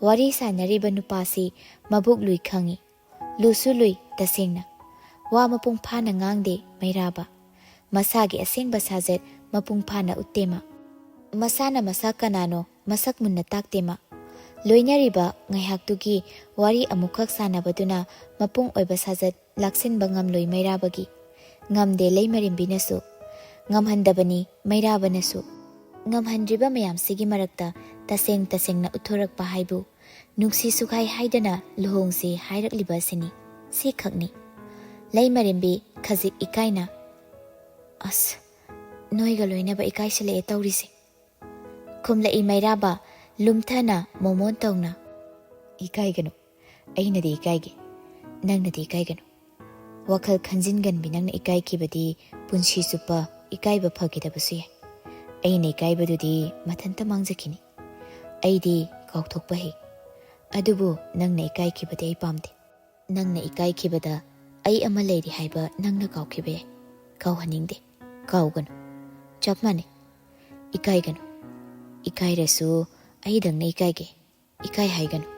ꯋꯥꯔꯤ ꯁꯥꯟꯅꯔꯤꯕ ꯅꯨꯄꯥꯁꯤ ꯃꯕꯨꯛ ꯂꯨꯏ ꯈꯪꯉꯤ꯫ ꯂꯨꯁꯨ ꯂꯨꯏ ꯇꯁꯦꯡꯅ꯫ ꯋꯥ ꯃꯄꯨꯡ ꯐꯥꯅ ꯉꯥꯡꯗꯦ ꯃꯩꯔꯥꯕ꯫ ꯃꯁꯥꯒꯤ ꯑꯁꯦꯡꯕ ꯁꯥꯖꯠ ꯃꯄꯨꯡ ꯐꯥꯅ ꯎꯠꯇꯦ ꯃꯥ꯫ ꯃꯁꯥꯅ ꯃꯁꯥ ꯀꯅꯥꯅꯣ ꯃꯁꯛ ꯃꯨꯟꯅ ꯇꯥꯛꯇꯦ ꯃꯥ꯫ ꯂꯣꯏꯅꯔꯤꯕ ꯉꯥꯏꯍꯥꯛꯇꯨꯒꯤ ꯋꯥꯔꯤ ꯑꯃꯨꯛꯈꯛ ꯁꯥꯟꯅꯕꯗꯨꯅ ꯃꯄꯨꯡ ꯑꯣꯏꯕ ꯁꯥꯖꯠ ꯂꯥꯛꯁꯤꯟꯕ ꯉꯝꯂꯣꯏ ꯃꯩꯔꯥꯕꯒꯤ꯫ ꯉꯝꯗꯦ ꯂꯩꯃꯔꯦꯝꯕꯤꯅꯁꯨ꯫ ꯉꯝꯍꯟꯗꯕꯅꯤ ꯃꯩꯔꯥꯕꯅꯁꯨ꯫ ꯉꯝꯍꯟꯗ꯭ꯔꯤꯕ ꯃꯌꯥꯝꯁꯤꯒꯤ ꯃꯔꯛꯇ ꯇꯁꯦꯡ ꯇꯁꯦꯡꯅ ꯎꯠꯊꯣꯔꯛꯄ ꯍꯥꯏꯕꯨ ꯅꯨꯡꯁꯤ ꯁꯨꯛꯍꯥꯏ ꯍꯥꯏꯗꯅ ꯂꯨꯍꯣꯡꯁꯤ ꯍꯥꯏꯔꯛꯂꯤꯕ ꯑꯁꯤꯅꯤ꯫ ꯁꯤꯈꯛꯅꯤ꯫ ꯂꯩꯃꯔꯦꯝꯕꯤ ꯈꯖꯤꯛ ꯏꯀꯥꯏꯅ, "ꯑꯁ, ꯅꯣꯏꯒ ꯂꯣꯏꯅꯕ ꯏꯀꯥꯏꯁꯤꯜꯂꯛꯑꯦ ꯇꯧꯔꯤꯁꯦ꯫" ꯈꯨꯝꯂꯛꯏ ꯃꯩꯔꯥꯕ ꯂꯨꯝꯊꯅ ꯃꯣꯃꯣꯟ ꯇꯧꯅ, "ꯏꯀꯥꯏꯒꯅꯨ, ꯑꯩꯅꯗꯤ ꯏꯀꯥꯏꯒꯦ, ꯅꯪꯅꯗꯤ ꯏꯀꯥꯏꯒꯅꯨ꯫ ꯋꯥꯈꯜ ꯈꯟꯖꯤꯟꯒꯟꯕꯤ ꯅꯪꯅ ꯏꯀꯥꯏꯈꯤꯕꯗꯤ ꯄꯨꯟꯁꯤ ꯆꯨꯞꯄ ꯏꯀꯥꯏꯕ ꯐꯈꯤꯗꯕꯁꯨ ꯌꯥꯏ꯫ ꯑꯩꯅ ꯏꯀꯥꯏꯕꯗꯨꯗꯤ ꯃꯊꯟꯇ ꯃꯥꯡꯖꯈꯤꯅꯤ꯫ ꯑꯩꯗꯤ ꯀꯥꯎꯊꯣꯛꯄ ꯍꯩ, ꯑꯗꯨꯕꯨ ꯅꯪꯅ ꯏꯀꯥꯏꯈꯤꯕꯗꯤ ꯑꯩ ꯄꯥꯝꯗꯦ꯫ ꯅꯪꯅ ꯏꯀꯥꯏꯈꯤꯕꯗ ꯑꯩ ꯑꯃ ꯂꯩꯔꯤ ꯍꯥꯏꯕ ꯅꯪꯅ ꯀꯥꯎꯈꯤꯕ ꯌꯥꯏ꯫ ꯀꯥꯎꯍꯟꯅꯤꯡꯗꯦ꯫ ꯀꯥꯎꯒꯅꯨ꯫ ꯆꯞ ꯃꯥꯟꯅꯩ꯫ ꯏꯀꯥꯏꯒꯅꯨ꯫ ꯏꯀꯥꯏꯔꯁꯨ ꯑꯩꯗꯪꯅ ꯏꯀꯥꯏꯒꯦ꯫ ꯏꯀꯥꯏ ꯍꯥꯏꯒꯅꯨ꯫